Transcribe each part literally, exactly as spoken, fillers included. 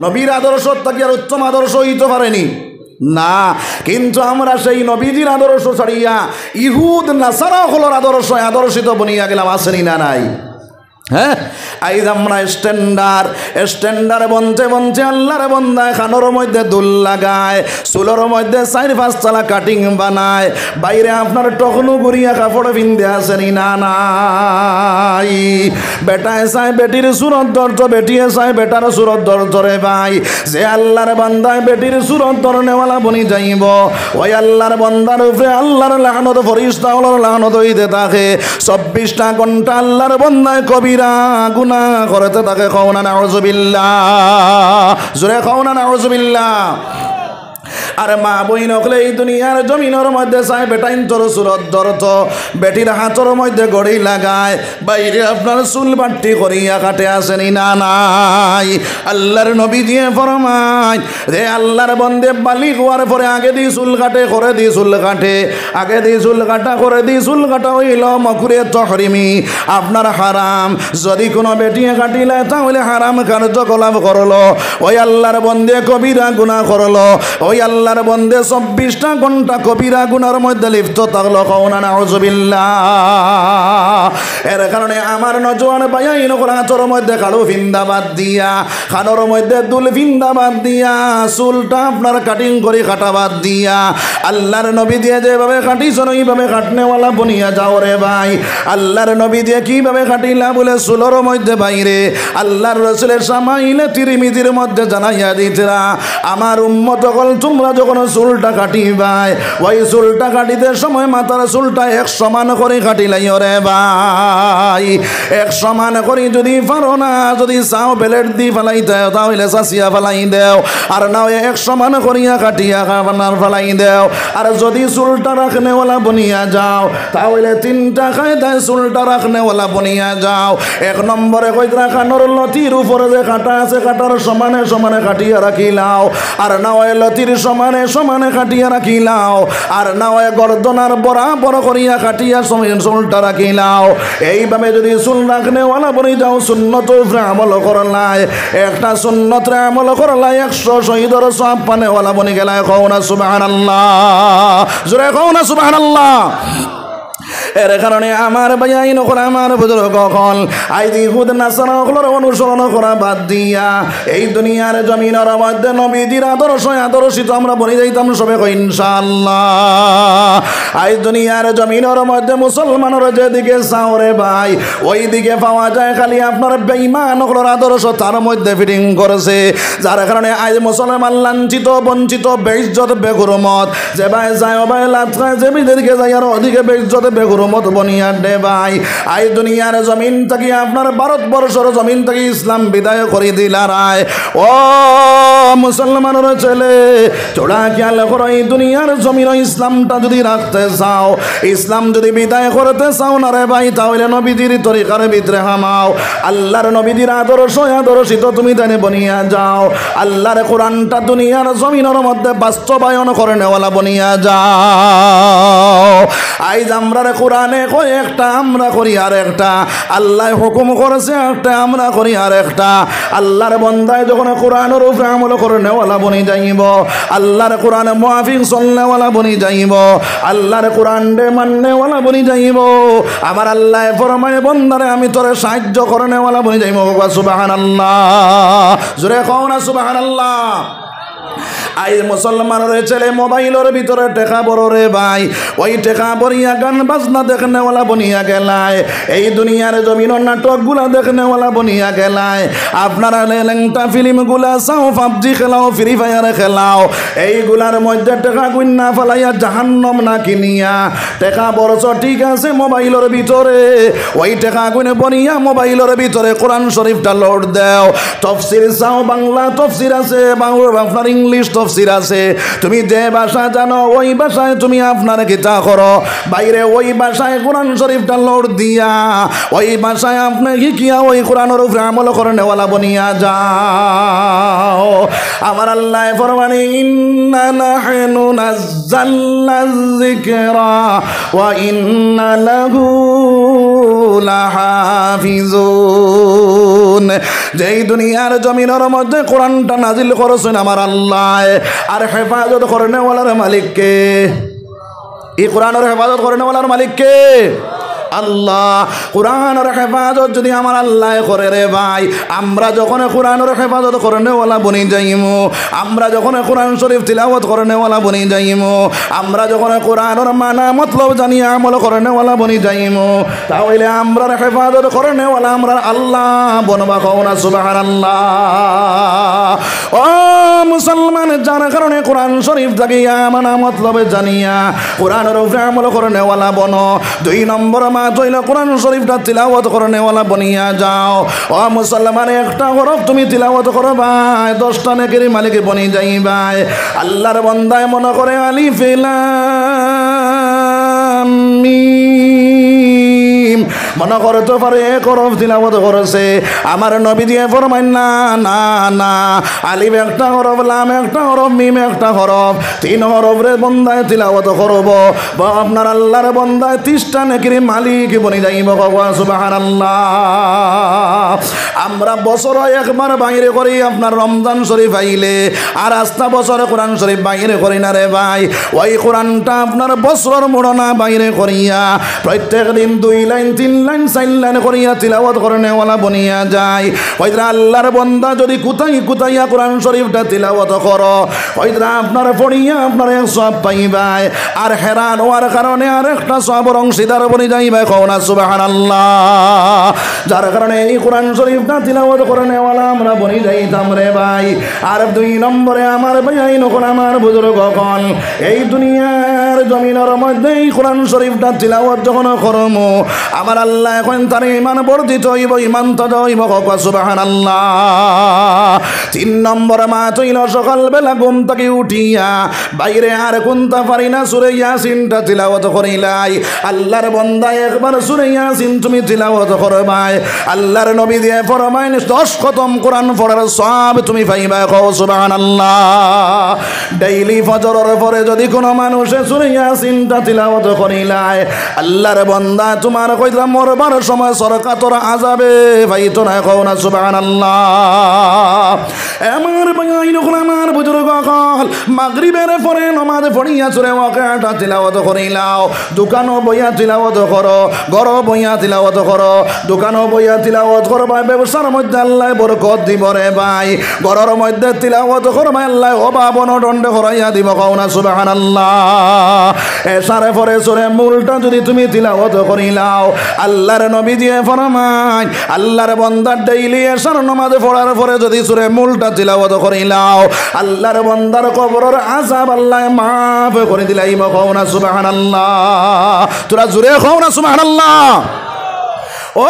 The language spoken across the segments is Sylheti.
নবীর আদর্শ থাকি আর উত্তম আদর্শ অইতো পারেনি? না। কিন্তু আমরা সেই নবীজির আদর্শ ছাড়িয়া ইহুদ নাসারা অকলর আদর্শ আদর্শিত বনিয়া গেলাম, আছে নি না নাই? হ্যাঁ, আইজ আমরা স্ট্যান্ডার্ড, স্ট্যান্ডার্ড বনতে বনতে আল্লার বন্দায় কানর মধ্যে দুল লাগায়, চুলর মধ্যে চাইর পাঁচ তলা কাটিং বানায়, বাইরে আপনার টকলু গুড়িয়া কাপড় পিন্দে, আছে নি না নাই? বেটায় চায় বেটির সুরত ধরতো, বেটিয়ে চায় বেটার সুরত ধরতো রে ভাই। যে আল্লার বান্দায় বেটির সুরত ধরনেওয়ালা বনি যাইবো, ওই আল্লার বান্দার উপরে আল্লার লানত, ফরিস্তা অকলর লানত অইতে থাকে। চব্বিশটা ঘন্টা আল্লার বান্দায় কবিরা গুনা করতে থাকে। কও না নাউজুবিল্লাহ, জোরে কও না নাউজুবিল্লাহ। আর মা বইন অকলে এই দুনিয়ার জমিনর মধ্যে চায় বেটাইন্তর সুরত ধরতো, বেটির হাতর মধ্যে ঘড়ি লাগায়, বাইরে আপনার চুল বাট্টি করিয়া কাটে, আছে নি না নাই? আল্লার নবীজিয়ে ফরমায়, যে আল্লার বন্দে বালিগ অওয়ার পরে আগেদি চুল কাটে, করেদি চুল কাটে, আগেদি চুল কাটা, করেদি চুল কাটা অইলো মকরুহে তহরিমি। আপনার হারাম। যদি কোনো বেটিয়ে কাটিলায়, তাহলে হারাম কার্যকলাপ করলো, ওই আল্লার বন্দে কবিরা গুনা করলো, ওই আল্লার বন্দে চব্বিশটা ঘন্টা কবিরা গুনার মধ্যে লিপ্ত থাকলো। কও না নাউজুবিল্লাহ। এর কারণে আমার নওজোয়ান ভাইয়াইন অকল, হাতর মধ্যে কাড়ু ফিন্দা বাদ দিয়া, কানর মধ্যে দুল ফিন্দা বাদ দিয়া, চুলটা আপনার কাটিং করি কাটা বাদ দিয়া, আল্লার নবীজিয়ে যেভাবে কাটিছইন, ওইভাবে কাটনেওয়ালা বনিয়া যাও রে ভাই। আল্লার নবীজিয়ে কিভাবে কাটিলা বুলে, চুলর মধ্যে বাইরে আল্লার রসুলে শামাইলে তিরমিজির মধ্যে জানাইয়া দিতরা, আমার উম্মত অকল, তুমরা যখন চুলটা কাটিবায়, ওই চুলটা কাটিতে সময় মাথার চুলটা এক সমান করি কাটিলাইও রে ভাই। এক সমান করি যদি পারো না, যদি চাও ব্লেড দি ফালাইতে, তাহলে চাচিয়া ফালাই দেও, আর না হয় এক সমান করিয়া কাটিয়া আপনার ফালাই দেও। আর যদি চুলটা রাখনেওয়ালা বনিয়া যাও, তাহলে তিনটা কায়দায় চুলটা রাখনেওয়ালা বনিয়া যাও। এক নম্বরে কইতরা, কানর লতির উপরে যে কাটা আছে, কাটার সমানে সমানে কাটিয়া রাখিলাও, আর না হয় লতির সমানে সমানে কাটিয়া রাখিলাও, আর না হয় গর্দনার বরাবর করিয়া কাটিয়া সম-, চুলটা রাখিলাও। এইভাবে যদি চুল রাখনেওয়ালা বনি যাও, সুন্নতর উপরে আমল করলায়, একটা সুন্নতরে আমল করলায়, একশো শহীদর সওয়াব পানেওয়ালা বনি গেলায়। কও না সুবহানাল্লাহ, জোরে কও না সুবহানাল্লাহ। এর কারণে আমার ভাইয়াইন অকল, আমার বুজুর্গ অকল, আইজ ইহুদ নাসারা অকলর অনুসরণ করা বাদ দিয়া এই দুনিয়ার জমিনর মধ্যে নবীজির আদর্শ আদর্শিত আমরা বনি যাইতাম সবে, কই ইনশাআল্লাহ। আইজ দুনিয়ার জমিনর মধ্যে মুসলমানর যেদিকে চাও রে ভাই, ওইদিকে পাওয়া যায় খালি আপনার বেঈমান অকলর আদর্শ তার মধ্যে ফিটিং করছে। যার কারণে আইজ মুসলমান লাঞ্ছিত, বঞ্চিত, বেইজ্জত, বেহুরমত, যে ভাই যায় ও ভাই লাত খায়, যে বিদেশে যায় আর ওদিকে বেইজ্জত বেহুরমত বনিয়া দে ভাই। আইজ দুনিয়ার জমিন থাকি, আপনার ভারতবর্ষর জমিন থাকি ইসলাম বিদায় করি দিলারায়। ও মুসলমানর ছেলে, তোরা খেয়াল করো, এই দুনিয়ার জমিন ইসলামটা যদি রাখতে চাও, ইসলাম যদি বিদায় করতে চাও না রে ভাই, তাহলে নবীজির তরিকার ভিতরে হামাও, আল্লার নবীজির আদর্শ আদর্শিত তুমি তাইন বনিয়া যাও। আল্লার কোরআনটা দুনিয়ার জমিনর মধ্যে বাস্তবায়ন করনেওয়ালা বনিয়া যাও। আইজ আমরার কোরআনে কয় একটা, আমরা করি আর একটা। আল্লায় হুকুম করছে একটা, আমরা করি আর একটা। আল্লার বন্দায় যখন কোরআনর উপরে আমল করনেওয়ালা বনি যাইবো, আল্লার কোরআন মুআফিক চলনেওয়ালা বনি যাইবো, আল্লার কোরআনরে মাননেওয়ালা বনি যাইবো, আমার আল্লায় ফরমায়, বন্দারে, আমি তোরে সাহায্য করনেওয়ালা বনি যাইবো। কও সুবহানাল্লাহ, জোরে কও না সুবহানাল্লাহ। আইজ মুসলমানর ছেলে মোবাইলর ভিতরে টেকা ভরো রে ভাই, ওই টেকা ভরিয়া গান বাজনা দেখনেওয়ালা বনিয়া গেলায়। এই দুনিয়ার জমিনর নাটকগুলা দেখনেওয়ালা বনিয়া গেলায়। আপনারা লে-, লেংটা ফিল্মগুলা চাও, পাবজি খেলাও, ফ্রি ফায়ার খেলাও, এইগুলার মধ্যে টেকা গুইন্না ফালাইয়া জাহান্নাম না কিনিয়া টেকা ভরছো, ঠিক আছে, মোবাইলর ভিতরে ওই টেকা গুইন বনিয়া মোবাইলর ভিতরে কোরআন শরীফটা লোড দেও, তফসির চাও, বাংলা তফসির আছে, বাংলা, আপনার ইংলিশ তফসির আছে, তুমি যে ভাষা জানো ওই ভাষায় তুমি আপনার কিতা করো, বাইরে ওই ভাষায় কোরআন শরীফটা লোড দিয়া ওই ভাষায় আপনে হিকিয়া ওই কোরআনর উপরে আমল করনেওয়ালা বনিয়া যাও। আমার আল্লায় ফরমাইন, "ইন্না নাহনু নাজ্জালনা যিকরা ওয়া ইন্না লাহু লাহাফিজুন।" যেই দুনিয়ার জমিনর মধ্যে কোরআনটা নাজিল করছইন আমার আল্লায়, আর হেফাজত করনেওয়ালার মালিক কে? ই কোরআনর হেফাজত করনেওয়ালার মালিক কে? আল্লাহ। কোরআনর হেফাজত যুদি আমার আল্লায় করে রে ভাই, আমরা যখন কোরআনর হেফাজত করনেওয়ালা বনি যাইমু, আমরা যখন কোরআন শরীফ তিলাওয়াত করনেওয়ালা বনি যাইমু, আমরা যখন কোরআনর মানা মতলব জানিয়া আমল করনেওয়ালা বনি যাইমু, তা অইলে আমরার হেফাজত করনেওয়ালা আমরার আল্লাহ বনবা, কও না সুবহানাল্লাহ। ও মুসলমান, যার কারণে কোরআন শরীফ জাগিয়া মানা মতলবে জানিয়া কোরআনর উপরে আমল করনেওয়ালা বনো। দুই নম্বর মাত অইলো কোরআন শরীফটা তিলাওয়াত করনেওয়ালা বনিয়া যাও। ও মুসলমান, একটা হরফ তুমি তিলাওয়াত করবায়, দশটা নেকির মালিক বনি যাইবায়। আল্লাহর বন্দায় মনে করে আলিফ লাম মিম, মনে করতো পারে এক হরফ তিলাওয়াত করছে। আমার নবীজিয়ে ফরমাইন, "না, না, না, আলিফ একটা হরফ, লাম একটা হরফ, মিম একটা হরফ, তিন হরফরে বন্দায় তিলাওয়াত করবো।" বা আপনার আল্লাহর বন্দায় তিশটা নেকির মালিক বনি যাইবো। কও সুবহানাল্লাহ। আমরা বছরো একবার বাইরে করি আপনার রমজান শরীফ আইলে, আর আস্তা বছর কোরআন শরীফ বাইরে করি না রে ভাই। ওই কোরআনটা আপনার বছরর মুড়না বাইরে করিয়া প্রত্যেক দিন দুই লাইন, তিন লাইন, চাইর লাইন করিয়া তিলাওয়াত করনেওয়ালা বনিয়া যায়। কইরা আল্লাহর বন্দা যুদি কুতাই কুতাইয়া কোরআন শরীফটা তিলাওয়াত করো, কইরা আপনার পড়িয়া আপনার এক সওয়াব পাইবায়। আর হেরান অওয়ার কারণে আর একটা সওয়াবর অংশীদার বনি যাইবায়। কও না সুবহানাল্লাহ। যার কারণে এই কোরআন শরীফটা তিলাওয়াত করনেওয়ালা আমরা বনি যাইতাম রে ভাই। আর দুই নম্বরে আমার ভাইয়াইন অকল, আমার বুজুর্গ অকল, এই দুনিয়ার জমিনর মধ্যে এই কোরআন শরীফটা তিলাওয়াত যখন করমু, আমার আল্লায় কইন তার ইমান বর্ধিত অইবো, ইমান তাজা অইবো। কও সুবহানাল্লাহ। তিন নম্বর মাত অইলো সকালবেলা ঘুম থাকি উঠিয়া বাইরে আর কুন্তা পারি না, সূরা ইয়াসিনটা তিলাওয়াত করিলাই। আল্লাহর বন্দা, একবার সূরা ইয়াসিন তুমি তিলাওয়াত করবায়, আল্লাহর নবীজিয়ে ফরমাইন, দশ খতম কোরআন পড়ার সওয়াব তুমি পাইবায়। কও সুবহানাল্লাহ। ডেইলি ফজরর পরে যুদি কুনু মানুষে সূরা ইয়াসিনটা তিলাওয়াত করিলায়, আল্লাহর বন্দা, তুমার কইরা মরবার সময় সরকাতর আযাবে পাইতো নায়। কও না সুবহানাল্লাহ। আমার ভাইয়াইন অকল, আমার বুজুর্গ অকল, মাগরিবের পরে নমাজ পড়িয়া সূরা ওয়াকিয়াটা তিলাওয়াত করিলাও। দোকানো বইয়া তিলাওয়াত করো, ঘরো বইয়া তিলাওয়াত করো, দোকানো বইয়া তিলাওয়াত করবায়, ব্যবসার মধ্যে আল্লায় বরকত দিবো রে ভাই। ঘরর মধ্যে তিলাওয়াত করবায়, আল্লায় অভাব অনটনরে হরাইয়া দিবো। কও না সুবহানাল্লাহ। এশার পরে সূরা মুলকটা যুদি তুমি তিলাওয়াত করিলাও, আল্লাহর নবীজিয়ে ফরমাইন, আল্লাহর বন্দা ডেইলি এশার নমাজ পড়ার পরে যুদি সূরা মুলকটা তিলাওয়াত করিলাও, আল্লাহর বন্দার কবরর আযাব আল্লায় মাফ করি দিলাইবো। কও না সুবহানাল্লাহ। তুরা জুরে কও না সুবহানাল্লাহ। ও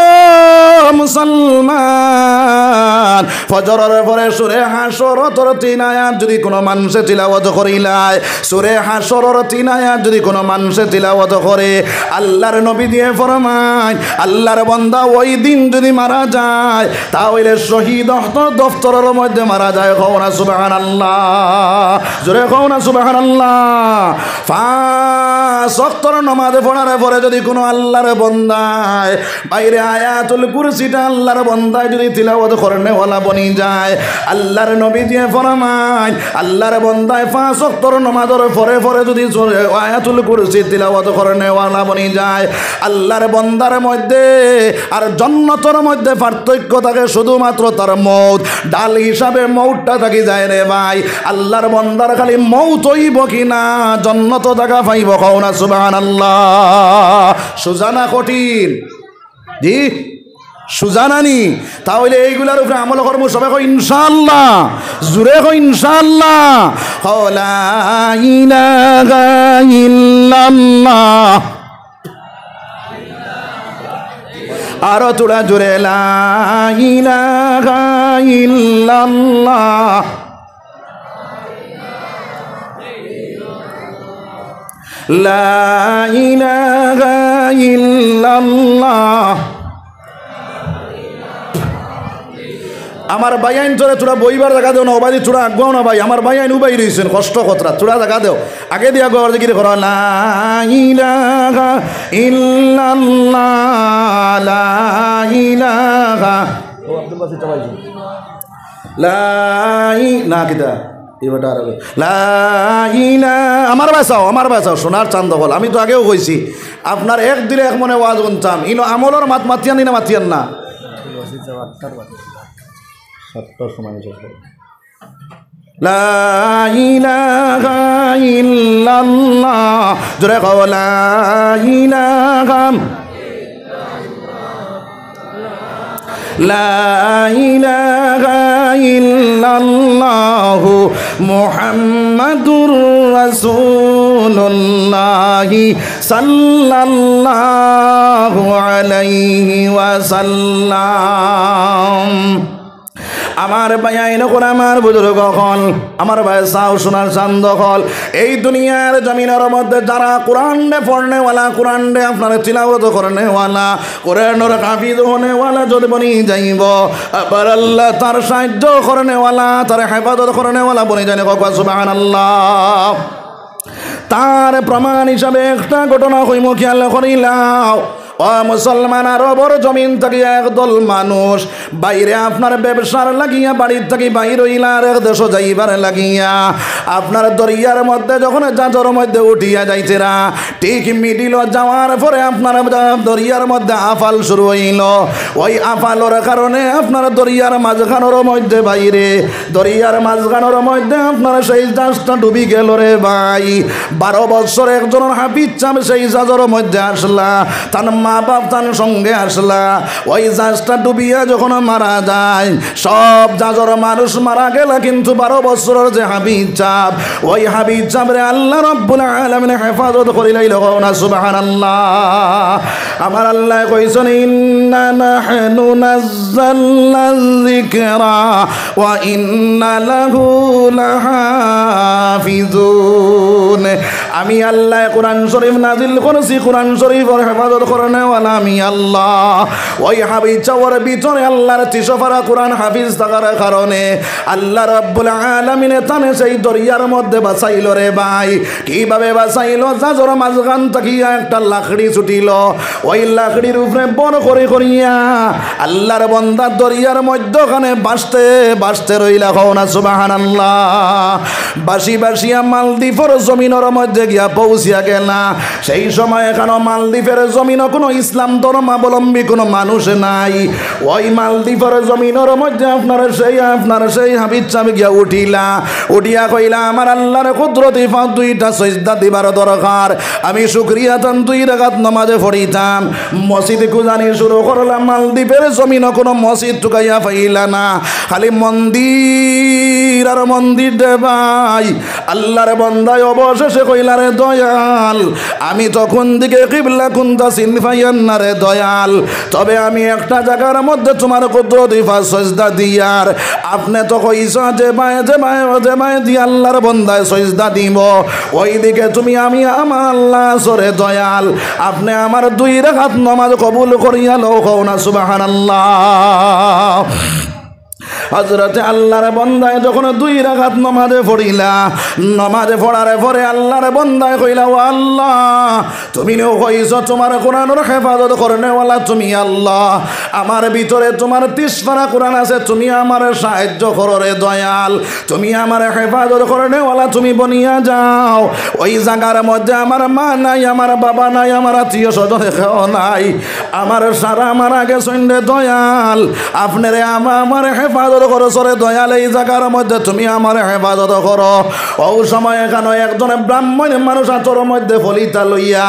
মুসলমান, ফজরর পরে সূরা হাশরর তিন আয়াত যুদি কুনু মানষে তিলাওয়াত করিলায়, সূরা হাশরর তিন আয়াত যুদি কুনু মানষে তিলাওয়াত করে, আল্লাহর নবীজিয়ে ফরমাইন, আল্লাহর বন্দা ওই দিন যুদি মারা যায়, তা অইলে শহীদ অক্ত দফতরর মধ্যে মারা যায়। কও না সুবহানাল্লাহ। জুরে কও না সুবহানাল্লাহ। পাঁচ ওয়াক্তর নমাজ পড়ার পরে যুদি কুনু আল্লাহর বন্দায় বাইরে আয়াতুল কুরসিটা আল্লাহর বন্দায় যুদি তিলাওয়াত করনেওয়ালা বনি যায়, আল্লাহর নবীজিয়ে ফরমাইন, আল্লাহর বন্দায় পাঁচ ওয়াক্তর নমাজর পরে পরে যুদি জোরে আয়াতুল কুরসি তিলাওয়াত করনেওয়ালা বনি যায়, আল্লাহর বন্দার মধ্যে আর জন্নতর মধ্যে পার্থক্য থাকে শুধুমাত্র তার মউত। ঢাল হিসাবে মউতটা থাকি যায় রে ভাই। আল্লাহর বন্দার খালি মউত অইবো কি না, জন্নতো জাগা পাইবো। কও না সুবহানাল্লাহ। সুজা না কঠিন? জি, সুজা না নি? তা অইলে এইগুলার উপরে আমল করমু সবে। কও ইনশাআল্লাহ। জুরে কও ইনশাআল্লাহ। কও লা ইলাহা ইল্লাল্লাহ। আরো তুরা জুরে লা ইলাহা ইল্লাল্লাহ। লা ইলাহা ইল্লাল্লাহ। আমার ভাইয়াইনতরে থুড়া বইবার জাগা দেও না, অবাদি থুড়া আগুয়াও না ভাই, আমার ভাইয়াইন উবাই রইছইন, কষ্ট কররা, থুড়া জাগা দেও। আগেদি আগুয়াও, জিকির করো, লা ইলাহা ইল্লাল্লাহ, লা ইলাহা। ও আব্দুল বাসিত চাপাইছো। লা ই-, না কিতা? এই বেটা আর হবে। লা ইলা-, আমার বাসাও, আমার বাসাও, সোনার চান্দ অকল। আমি তো আগেও কইছি, আপনার এক দিলে এক মনে ওয়াজ শুনতাম। ইনো আমলর মাত মাতিয়ানি না মাতিয়ান না? সাতটার সময় শেষ করবো। লা ইলাহা ইল্লাল্লাহ। জোরে কও, লা ইলাহা। লা ইলাহা ইল্লাল্লাহু মুহাম্মাদুর রাসূলুল্লাহ সাল্লাল্লাহু আলাইহি ওয়াসাল্লাম। আমার ভাইয়াইন অকল, আমার বুজুর্গ অকল, আমার ভাই চাও সোনার চান্দ অকল, এই দুনিয়ার জমিনর মধ্যে যারা কোরআন রে পড়নেওয়ালা, কোরআন রে আপনার তিলাওয়াত করনেওয়ালা, কোরআনর হাফিজ হনেওয়ালা যদি বনি যাইবো, আবার আল্লাহ তার সাহায্য করনেওয়ালা, তার হেফাজত করনেওয়ালা বনি যাইবো। কও সুবহানাল্লাহ। তার প্রমাণ হিসাবে একটা ঘটনা কইমু, খেয়াল করিলাও। ও মুসলমান, আরবর জমিন থাকি একদল মানুষ বাইরে আপনার ব্যবসার লাগিয়া বাড়ির থাকি বাইর অইলা, আরেক দেশো যাইবার লাগিয়া আপনার দরিয়ার মধ্যে যখন জাহাজর মধ্যে উঠিয়া যাইতেরা, ঠিক মিডিলো যাওয়ার পরে আপনার দরিয়ার মধ্যে আফাল শুরু অইলো। ওই আফালর কারণে আপনার দরিয়ার মাঝখানর মধ্যে বাইরে দরিয়ার মাঝখানর মধ্যে আপনার সেই জাহাজটা ডুবি গেলো রে ভাই। বারো বছর একজন হাফিজ সাব সেই জাহাজর মধ্যে আছলা, তান মা বাপ তান সঙ্গে আছলা। ওই জাহাজটা ডুবিয়া যখন মারা যায়, সব জাহাজর মানুষ মারা গেলা, কিন্তু বারো বছরর যে হাফিজ সাব, ওই হাফিজ সাবরে আল্লাহ রাব্বুল আলামিনে হেফাজত করিলাইলা। কও না সুবহানাল্লাহ। আমার আল্লায় কইছইন, ইন্না নাহনু নাজ্জালনা যিকরা ওয়া ইন্না লাহু লাহাফিজুন। আমি আল্লায় কোরআন শরীফ নাজিল করছি, কোরআন শরীফর হেফাজত করনেওয়ালা আমি আল্লাহ। ওই হাফিজ সাবর ভিতরে আল্লাহর তিশো পারা কোরআন হাফিজ থাকার কারণে আল্লাহ রাব্বুল আলামিনে তানে সেই দরিয়ার মধ্যে বাঁচাইলো রে ভাই। কিভাবে বাঁচাইলো? জাহাজর মাঝখান থাকিয়া একটা লাকড়ি ছুটিলো। ওই লাকড়ির উপরে ভর করি করিয়া আল্লাহর বন্দা দরিয়ার মধ্যখানে ভাসতে ভাসতে রইলা। কও না সুবহানাল্লাহ। ভাসি ভাসিয়া মালদ্বীপর জমিনর মধ্যে গিয়া পৌঁছিয়া গেলা। সেই সময় এখানো মালদ্বীপর জমিনো কোনো ইসলাম ধর্মাবলম্বী কোনো মানুষ নাই। ওই মালদ্বীপর জমিনর মধ্যে আপনার সেই, আপনার সেই হাফিজ সাব গিয়া উঠিলা, উঠিয়া কইলা, আমার আল্লাহর কুদরতি পাও দুইটা সইজদা দিবার দরকার, আমি শুকরিয়া তান দুই রাকাত নামাজে পড়িতাম। মসজিদ খুঁজানি শুরু করলা, মালদ্বীপর জমিনো কোনো মসজিদ টুকাইয়া পাইলা না, খালি মন্দির আর মন্দির রে ভাই। আল্লাহর বন্দায় অবশেষে কইলা, রে দয়াল, আমি তো কোন দিকে কিবলা কুনতা চিন পাইয়ার না রে দয়াল, তবে আমি একটা জাগার মধ্যে তুমার কুদরতি পাও সইজদা দিয়ার। আপনে তো কইছো যে বায়, যে বায়, যে বায়দি আল্লাহর বন্দায় সইজদা দিবো, ওই দিকে তুমি আমি আমার আল্লাহ আছো রে দয়াল, আপনে আমার দুই রাকাত নামাজ কবুল করিয়া লও। কও না সুবহানাল্লাহ। হযরতে আল্লাহর বন্দায় যখন দুই রাকাত নামাজে পড়িলা, নামাজে পড়ার পরে আল্লাহর বন্দায় কইলা, ও আল্লাহ, তুমি নু কইছো তুমার কোরআনর হেফাজত করনেওয়ালা তুমি আল্লাহ, আমার ভিতরে তুমার তিশ পারা কোরআন আছে, তুমি আমারে সাহায্য করো রে দয়াল, তুমি আমারে হেফাজত করনেওয়ালা তুমি বনিয়া যাও। ওই জাগার মধ্যে আমার মা নাই, আমার বাবা নাই, আমার আত্মীয় স্বজন কেউ নাই, আমার সারা মারা গেছইন রে দয়াল, আপনে রে আমা-, আমারে হেফাজত করো রে দয়াল, এই জাগার মধ্যে তুমি আমারে হেফাজত করো। ও সময় এখানো একজন ব্রাহ্মণ মানুষ আতর মধ্যে ফলিতা লইয়া,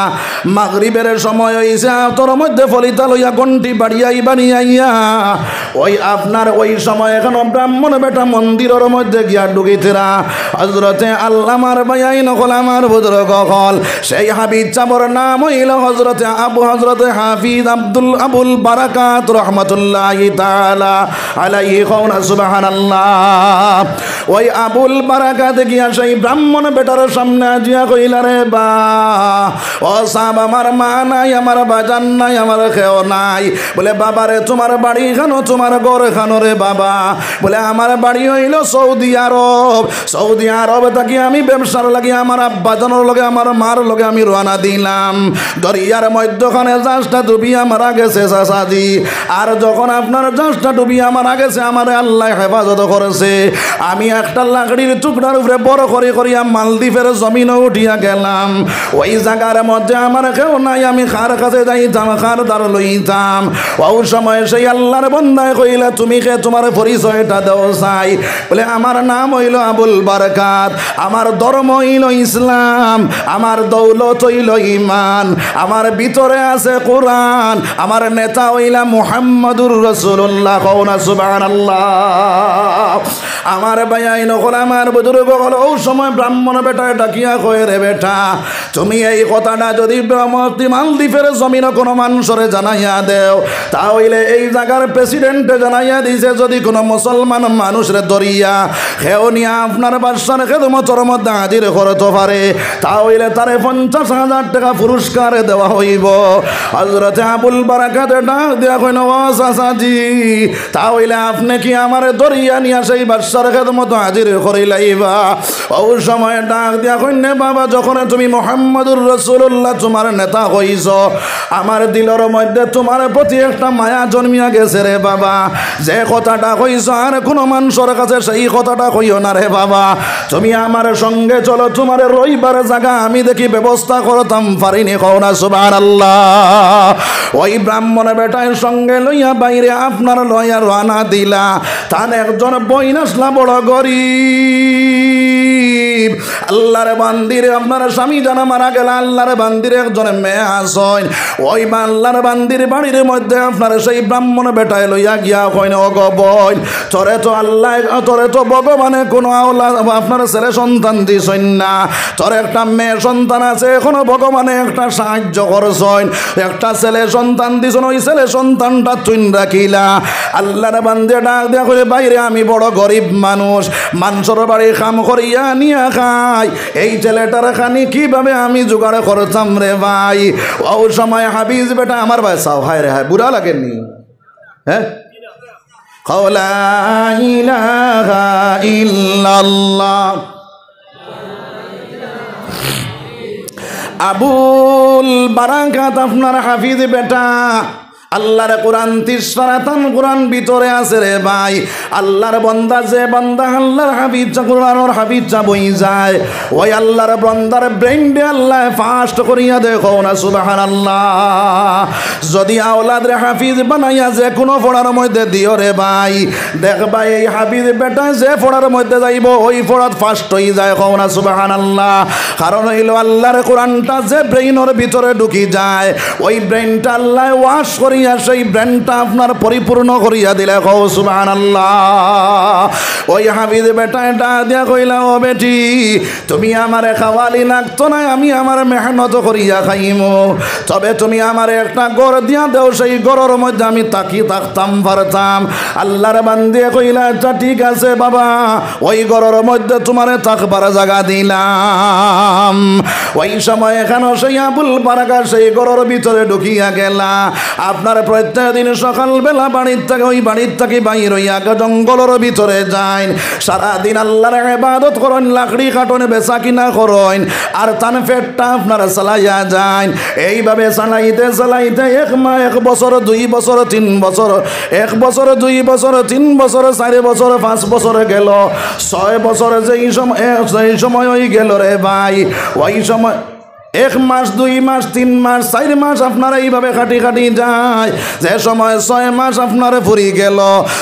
মাগরিবের সময় অইছে, আতর মধ্যে ফলিতা লইয়া ঘন্টি বাড়িয়াই বাড়িয়াইয়া, ওই আপনার ওই সময় এখানো ব্রাহ্মণ বেটা মন্দিরর মধ্যে গিয়া ঢুকিতেরা। হযরতে আল্লামার ভাইয়াইন অকল, আমার বুজুর্গ অকল, সেই হাফিজ সাবর নাম অইলো হযরতে আবু, হযরতে হাফিজ আব্দুল, আবুল বারাকাত রহমতুল্লাহি তাআলা আলাইহি। কও না সুবহানাল্লাহ। ওই আবুল বারাকাত গিয়া সেই ব্রাহ্মণ বেটার সামনে আজিয়া কইলা, "রে বা, ও সাব, আমার মা নাই, আমার বাজান নাই, আমার কেউ নাই।" বলে, "বাবা রে, তুমার বাড়ি খানো, তুমার ঘর খানো রে বাবা?" বলে, "আমার বাড়ি অইলো সৌদি আরব। সৌদি আরব থাকি আমি ব্যবসার লাগি আমার আব্বাজানর লগে, আমার মার লগে আমি রওয়ানা দিলাম। দরিয়ার মধ্যখানে জাহাজটা ডুবিয়া মারা গেছে চাচাজি। আর যখন আপনার জাহাজটা ডুবিয়া মারা গেছে, আমারে আল্লায় হেফাজত করছে। আমি একটা লাকড়ির টুকরার উপরে বড় করি করিয়া মালদ্বীপের জমিনো উঠিয়া গেলাম। ওই জাগার মধ্যে আমার কেউ নাই, আমি কার কাছে যাইতাম, কার ধার লইতাম?" ওই সময় সেই আল্লার বন্দায় কইলা, "তুমি কে? তুমার পরিচয়টা দেও চাই।" বলে, "আমার নাম অইলো আবুল বারাকাত, আমার ধর্ম অইলো ইসলাম, আমার দৌলত অইলো ইমান, আমার ভিতরে আছে কোরআন, আমার নেতা অইলা মুহাম্মাদুর রাসূলুল্লাহ।" কও না সুবহানাল্লাহ। আমার ভাইয়াইন অকল, আমার বুজুর্গ অকল, ওই সময় ব্রাহ্মণ বেটায় ডাকিয়া কয়, "রে বেটা, তুমি এই কথাটা যদি ব্রহ্মতি মালদ্বীপের জমিনো কোনো মানুষরে জানাইয়া দেও, তা অইলে এই জাগার প্রেসিডেন্টে জানাইয়া দিছে, যদি কোনো মুসলমান মানুষরে ধরিয়া কেউ নিয়া আপনার বাদশার খেদমতর মধ্যে হাজির করতো পারে, তা অইলে তারে পঞ্চাশ হাজার টেকা পুরস্কার দেওয়া অইবো।" হযরতে আবুল বারাকাতে ডাক দিয়া কইন, "ও চাচাজি, তা অইলে আপনে কি আমারে ধরিয়া নিয়া সেই বাদশার খেদমতো হাজির করিলাইবা?" ওই সময় ডাক দিয়া কইন, "রে বাবা, যখন তুমি মুহাম্মাদুর রাসূলুল্লাহ তুমার নেতা কইছো, আমার দিলর মধ্যে তুমার প্রতি একটা মায়া জন্মিয়া গেছে রে বাবা। যে কথাটা কইছো আর কোনো মানুষর কাছে সেই কথাটা কইও না রে বাবা। তুমি আমার সঙ্গে চলো, তুমারে রইবার জাগা আমি দেখি ব্যবস্থা করতাম পারিনি।" কও না সুবহানাল্লাহ। ওই ব্রাহ্মণ বেটায় সঙ্গে লইয়া বাইরে আপনার লইয়া রওয়ানা দিলা। তান একজন বইন আছলা বড় গরিব। আল্লার বান্দির আপনার স্বামী জানা মারা গেলা, আল্লার বান্দির একজন মেয়ে আছইন। ওই বা-, আল্লার বান্দির বাড়ির মধ্যে আপনার সেই ব্রাহ্মণ বেটায় লইয়া গিয়া কইন, "ওগো বইন, তোরে তো আল্লায়, তোরে তো ভগবানে কোনো আওলাদ, আপনার ছেলে সন্তান দিছইন না, তোর একটা মেয়ে সন্তান আছে, এখনো ভগবানে একটা সাহায্য করছইন, একটা ছেলে সন্তান দিছইন, ওই ছেলে সন্তানটা তুইন রাখিলা।" আল্লার বান্দিয়ে ডাক দিয়া কইন, "ভাইরে, আমি বড় গরিব মানুষ, মানষর বাড়ি কাম করিয়া আনিয়া খাই, এই ছেলেটার খানি কিভাবে আমি জোগাড় করতাম রে ভাই?" ওই সময় হাফিজ বেটা আমার ভাই, চাও, হায় রে হায়, বুরা লাগেনি? হ্যাঁ? কও লা ইলাহা ইল্লাল্লাহ। আবুল বারাকাত আপনার হাফিজ বেটা, আল্লার কোরআন তিরিশ পারা তান কোরআন ভিতরে আছে রে ভাই। আল্লার বন্দা, যে বন্দা আল্লার হাফিজ, কোরআনর হাফিজ অই যায়, ওই আল্লার বন্দার ব্রেইনরে আল্লায় ফাস্ট করিয়া দেয়, কও না সুবহানাল্লাহ। যদি আওলাদরে হাফিজ বানাইয়া যে কোনো পড়ার মধ্যে দিও রে ভাই, দেখবা এই হাফিজ বেটা যে পড়ার মধ্যে যাইবো, ওই পড়াত ফাস্ট অই যায়, কও না সুবহানাল্লাহ। কারণ অইলো আল্লার কোরআনটা যে ব্রেইনর ভিতরে ঢুকি যায়, ওই ব্রেইনটা আল্লায় ওয়াশ করিয়া সেই ব্রেইনটা আপনার পরিপূর্ণ করিয়া দিলে, কও সুবহানাল্লাহ। ওই হাফিজ বেটায় ডাক দিয়া কইলা, "ও বেটি, তুমি আমারে খাওয়ালি লাগতো নায়, আমি আমার মেহনত করিয়া খাইমু। তবে তুমি আমারে একটা ঘর দিয়া দেও, সেই ঘরর মধ্যে আমি থাকি, থাকতাম পারতাম।" আল্লার বান্দিয়ে কইলা, "আচ্ছা, ঠিক আছে বাবা, ওই ঘরর মধ্যে তুমারে থাকবার জাগা দিলাম।" ওই সময় এখানো সেই আবুল বারাকাত সেই ঘরর ভিতরে ঢুকিয়া গেলা। আপনার প্রত্যেক দিন সকালবেলা বাড়ির থাকি, ওই বাড়ির থাকি বাইর অইয়া জঙ্গলর ভিতরে যাইন, সারাদিন আল্লার ইবাদত করইন, লাকড়ি কাটইন, বেচা কিনা করইন, আর তান পেটটা আপনার চালাইয়া যাইন। এইভাবে চালাইতে চালাইতে এক মাস, এক বছর, দুই বছর, তিন বছর, এক বছর, দুই বছর, তিন বছর, চাইর বছর, পাঁচ বছর গেল, ছয় বছর যেই সময়, এ, যেই সময় অই গেল রে ভাই, ওই সময় এক মাস, দুই মাস, তিন মাস, চাইর মাস আপনার এইভাবে কাটি কাটি যায়। যে সময় ছয় মাস আপনার ফুরি গেল,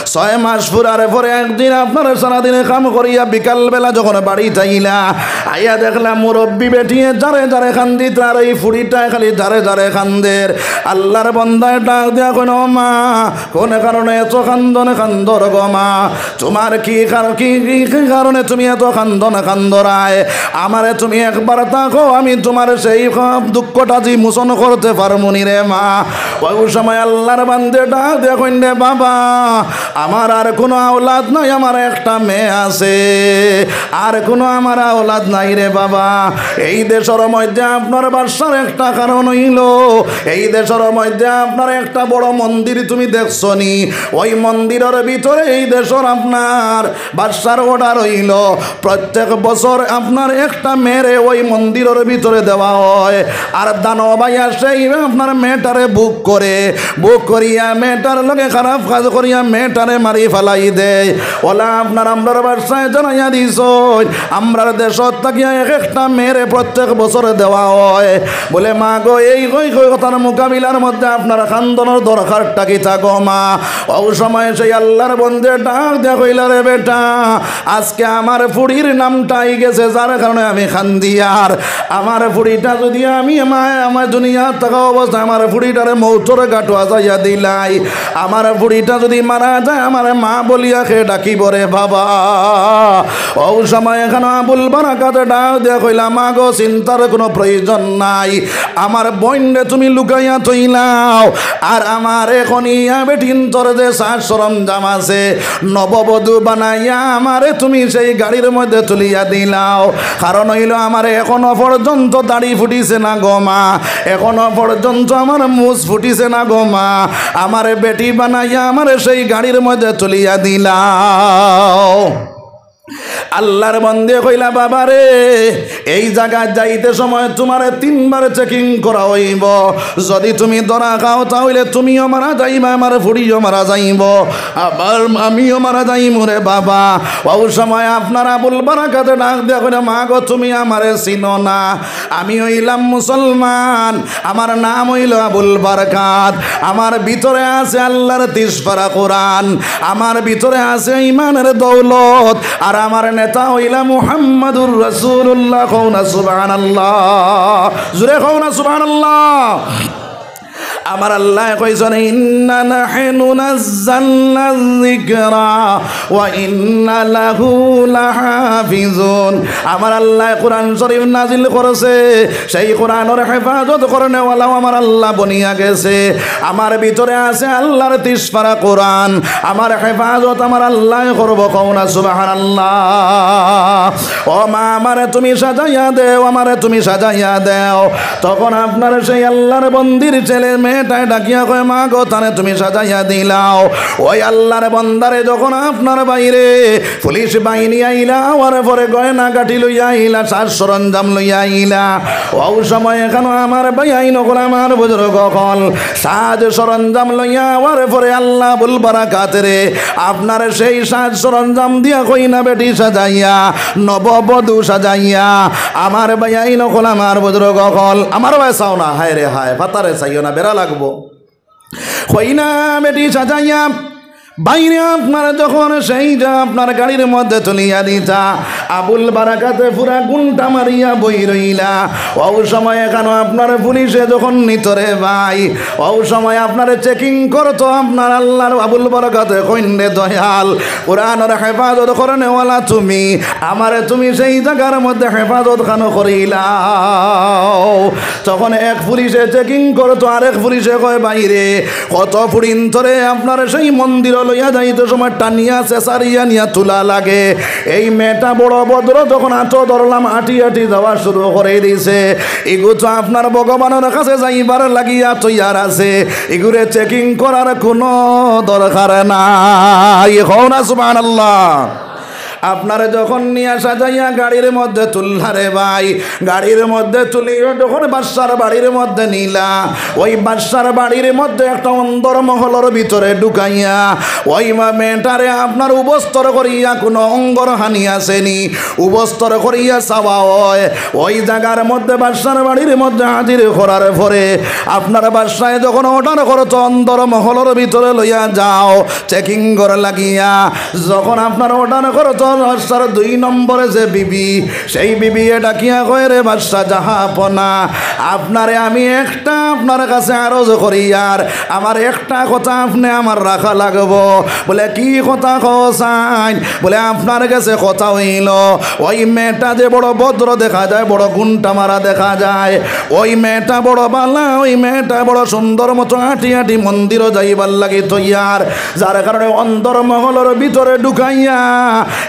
ছয় মাস ফুরার পরে একদিন আপনার সারাদিনে কাম করিয়া বিকালবেলা যখন বাড়িত আইলা, আইয়া দেখলা মুরব্বি বেটিয়ে জারে জারে কান্দিত, আর এই ফুড়িটায় খালি জারে জারে কান্দের। আল্লার বন্দায় ডাক দিয়া কইন, "ও মা, কোন কারণে এত কান্দন কান্দর গো মা? তুমার কি কার-, কি, কি, কি কারণে তুমি এত কান্দন কান্দরায়? আমারে তুমি একবার তা কও, আমি তুমার সেই সব দুঃখটা যে মোচন করতে পারমুনি রে মা। ওই সময় আল্লাহর বান্দে ডাক দিয়া কইন, "রে বাবা, আমার আর কোনো আওলাদ নাই, আমার একটা মেয়ে আছে, আর কোনো আমার আওলাদ নাই রে বাবা।" এই দেশর মধ্যে আপনার বাদশার একটা কারণ অইলো, এই দেশর মধ্যে আপনার একটা বড় মন্দির তুমি দেখছো নি? ওই মন্দিরর ভিতরে এই দেশর আপনার বাদশার order অইলো, প্রত্যেক বছর আপনার একটা মেয়েরে ওই মন্দিরর ভিতরে দেওয়া হয়। আর দানব আইয়া সেই আপনার মেয়েটারে ভোগ করে, ভোগ করিয়া মেয়েটার লগে খারাপ কাজ করিয়া মেয়েটারে মারি ফালাই দেয়। ওলা আপনার আমরার বাদশায় জানাইয়া দিছইন, আমরার দেশত থাকিয়া এক একটা মেয়েরে প্রত্যেক বছরে দেওয়া হয়। বলে, "মা গো, এই কই কই কথার মোকাবিলার মধ্যে আপনার কান্দনর দরকারটা কিতা গো মা?" ওই সময় সেই আল্লাহর বন্দে ডাক দিয়া কইলা, "রে বেটা, আজকে আমার ফুড়ির নামটা আই গেছে, যার কারণে আমি কান্দিয়ার। আমার ফুড়িটা যদি আমি মায় আমার দুনিয়া থাকা অবস্থায় আমার ফুড়িটারে মৌতর ঘাটো আজাইয়া দিলাই, আমার ফুড়িটা যদি মারা যায়, আমার মা বলিয়া কে ডাকিব রে বাবা?" ওই সময় এখানে আবুল বারাকাতে ডাক দিয়া কইলা, "মা গো, চিন্তার কোনো প্রয়োজন নাই, আমার বইনরে তুমি লুকাইয়া থইলাও, আর আমার এখন ইয়া বেটিন্তর যে সাজ সরঞ্জাম আছে, নববধূ বানাইয়া আমারে তুমি সেই গাড়ির মধ্যে তুলিয়া দিলাও। কারণ অইলো, আমারে এখনো পর্যন্ত দাড়ি ফুটিছে না গো মা, এখনো পর্যন্ত আমার মুছ ফুটিছে না গো মা, আমারে বেটি বানাইয়া আমারে সেই গাড়ির মধ্যে তুলিয়া দিলাও।" আল্লাহর বন্দে কইলা, "বাবা রে, এই জাগাত যাইতে সময় তুমারে তিনবার checking করা অইবো। যদি তুমি ধরা খাও, তাহলে তুমিও মারা যাইবা, আমার ফুড়িও মারা যাইবো, আবার আমিও মারা যাইমু রে বাবা।" ওই সময় আপনার আবুল বারাকাতে ডাক দিয়া কইলা, "মা গো, তুমি আমারে চিনো না, আমি অইলাম মুসলমান, আমার নাম অইলো আবুল বারাকাত, আমার ভিতরে আছে আল্লাহর তিরিশ পারা কোরআন, আমার ভিতরে আছে ইমানের দৌলত, আর আমার নেতা অইলা মুহাম্মাদুর রাসূলুল্লাহ।" কও না সুবহানাল্লাহ, জোরে কও না সুবহানাল্লাহ। আমার আল্লায় কইছইন, "ইন্না নাহনু নাজ্জালনা যিকরা ওয়া ইন্না লাহু লাহাফিজুন।" আমার আল্লায় কোরআন শরীফ নাজিল করছে, সেই কোরআনর হেফাজত করনেওয়ালাও আমার আল্লাহ বনিয়া গেছে। আমার ভিতরে আছে আল্লাহর তিরিশ পারা কোরআন, আমার হেফাজত আমার আল্লায় করবো। কও না সুবহানাল্লাহ। "ও মা, আমারে তুমি সাজাইয়া দেও, আমারে তুমি সাজাইয়া দেও।" তখন আপনার সেই আল্লাহর বন্দির ছেলে মেয়েটায় ডাকিয়া কয়, "মা গো, তানে তুমি সাজাইয়া দিলাও।" ওই আল্লাহর বন্দারে যখন আপনার বাইরে পুলিশ বাহিনী আইলা, আওয়ার পরে গয়না গাটি লইয়া আইলা, সাজ সরঞ্জাম লইয়া আইলা। ওই সময় এখানো আমার ভাইয়াইন অকল, আমার বুজুর্গ অকল, সাজ সরঞ্জাম লইয়া আওয়ার পরে আল্লাহ আবুল বারাকাতরে আপনার সেই সাজ সরঞ্জাম দিয়া কইনা বেটি সাজাইয়া, নববধূ সাজাইয়া, আমার ভাইয়াইন অকল, আমার বুজুর্গ অকল, আমার ভাই চাও না, হায় রে হায়, ফাতারে চাইও না, বেড়া লাগবো। কইনা বেটি সাজাইয়া বাইরে আপনার যখন সেই যে আপনার গাড়ির মধ্যে তুলিয়া দিতা, আবুল বারাকাতে পুরা গুন্টা মারিয়া বই রইলা। ওই সময় এখানো আপনার পুলিশে যখন নিতরে ভাই, ওই সময় আপনারে checking করতো আপনার আল্লাহর আবুল বারাকাতে কইন, "রে দয়াল, কোরআনর হেফাজত করনেওয়ালা তুমি, আমারে তুমি সেই জাগার মধ্যে হেফাজত খানো করিলাও।" তখন এক পুলিশে checking করতো, আরেক পুলিশে কয়, "বাইরে, কত ফুড়িন্তরে আপনার সেই মন্দিরো লইয়া যাইতে সময় টানিয়া চেচারিয়া নিয়া তুলা লাগে। এই মেয়েটা বড় ভদ্র, যখন আতো ধরলাম, আটি আটি যাওয়া শুরু করে দিছে। ইগু তো আপনার ভগবানর কাছে যাইবার লাগিয়া তৈয়ার আছে, ইগুরে checking করার কোনো দরকার নাই।" কও না সুবহানাল্লাহ। আপনারে যখন নিয়া সাজাইয়া গাড়ির মধ্যে তুললা রে ভাই, গাড়ির মধ্যে তুলিয়া যখন বাদশার বাড়ির মধ্যে নিলা, ওই বাদশার বাড়ির মধ্যে একটা অন্দর মহলর ভিতরে ঢুকাইয়া ওই মা-, মেয়েটারে আপনার উবস্তর করিয়া কোনো অঙ্গর হানি আছে নি, উবস্তর করিয়া চাওয়া হয়। ওই জাগার মধ্যে বাদশার বাড়ির মধ্যে হাজির করার পরে আপনার বাদশায় যখন order করতো, "অন্দর মহলর ভিতরে লইয়া যাও, checking করে লাগিয়া।" যখন আপনার order করতো, বাদশার দুই নম্বরে যে বিবি, সেই বিবিয়ে ডাকিয়া কয়, "রে বাদশা জাহাপনা, আপনারে আমি একটা আপনার কাছে আরজ করি, আর আমার একটা কথা আপনে আমার রাখা লাগবো।" বলে, "কি কথা কও চাইন?" বলে, "আপনার গেছে কথা অইলো, ওই মেয়েটা যে বড় ভদ্র দেখা যায়, বড় গুণটা মারা দেখা যায়, ওই মেয়েটা বড় বালা, ওই মেয়েটা বড় সুন্দর মতো আটি আটি মন্দিরো যাইবার লাগি তৈয়ার, যার কারণে অন্দর মহলর ভিতরে ঢুকাইয়া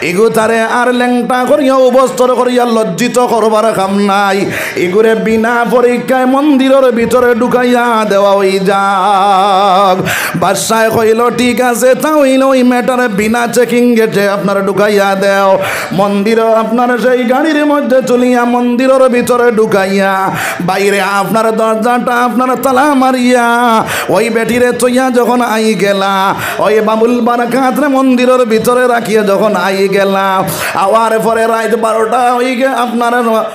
ইগু তারে আর লেংটা করিয়া, অবস্তর করিয়া লজ্জিত করবার কাম নাই। ইগুরে বিনা পরীক্ষায় মন্দিরর ভিতরে ঢুকাইয়া দেওয়া অই যাক।" বাদশায় কইল, "ঠিক আছে, তা অইলে ওই মেয়েটারে বিনা চেকিং গেটে আপনার ঢুকাইয়া দেও।" মন্দিরর আপনার সেই গাড়ির মধ্যে তুলিয়া মন্দিরর ভিতরে ঢুকাইয়া বাইরে আপনার দরজাটা আপনার তালা মারিয়া ওই বেটিরে থইয়া যখন আই গেলা, ওই আবুল বারাকাতরে মন্দিরর ভিতরে রাখিয়া যখন আই গেলা, আওয়ার পরে রাইত বারোটা অই গে আপনার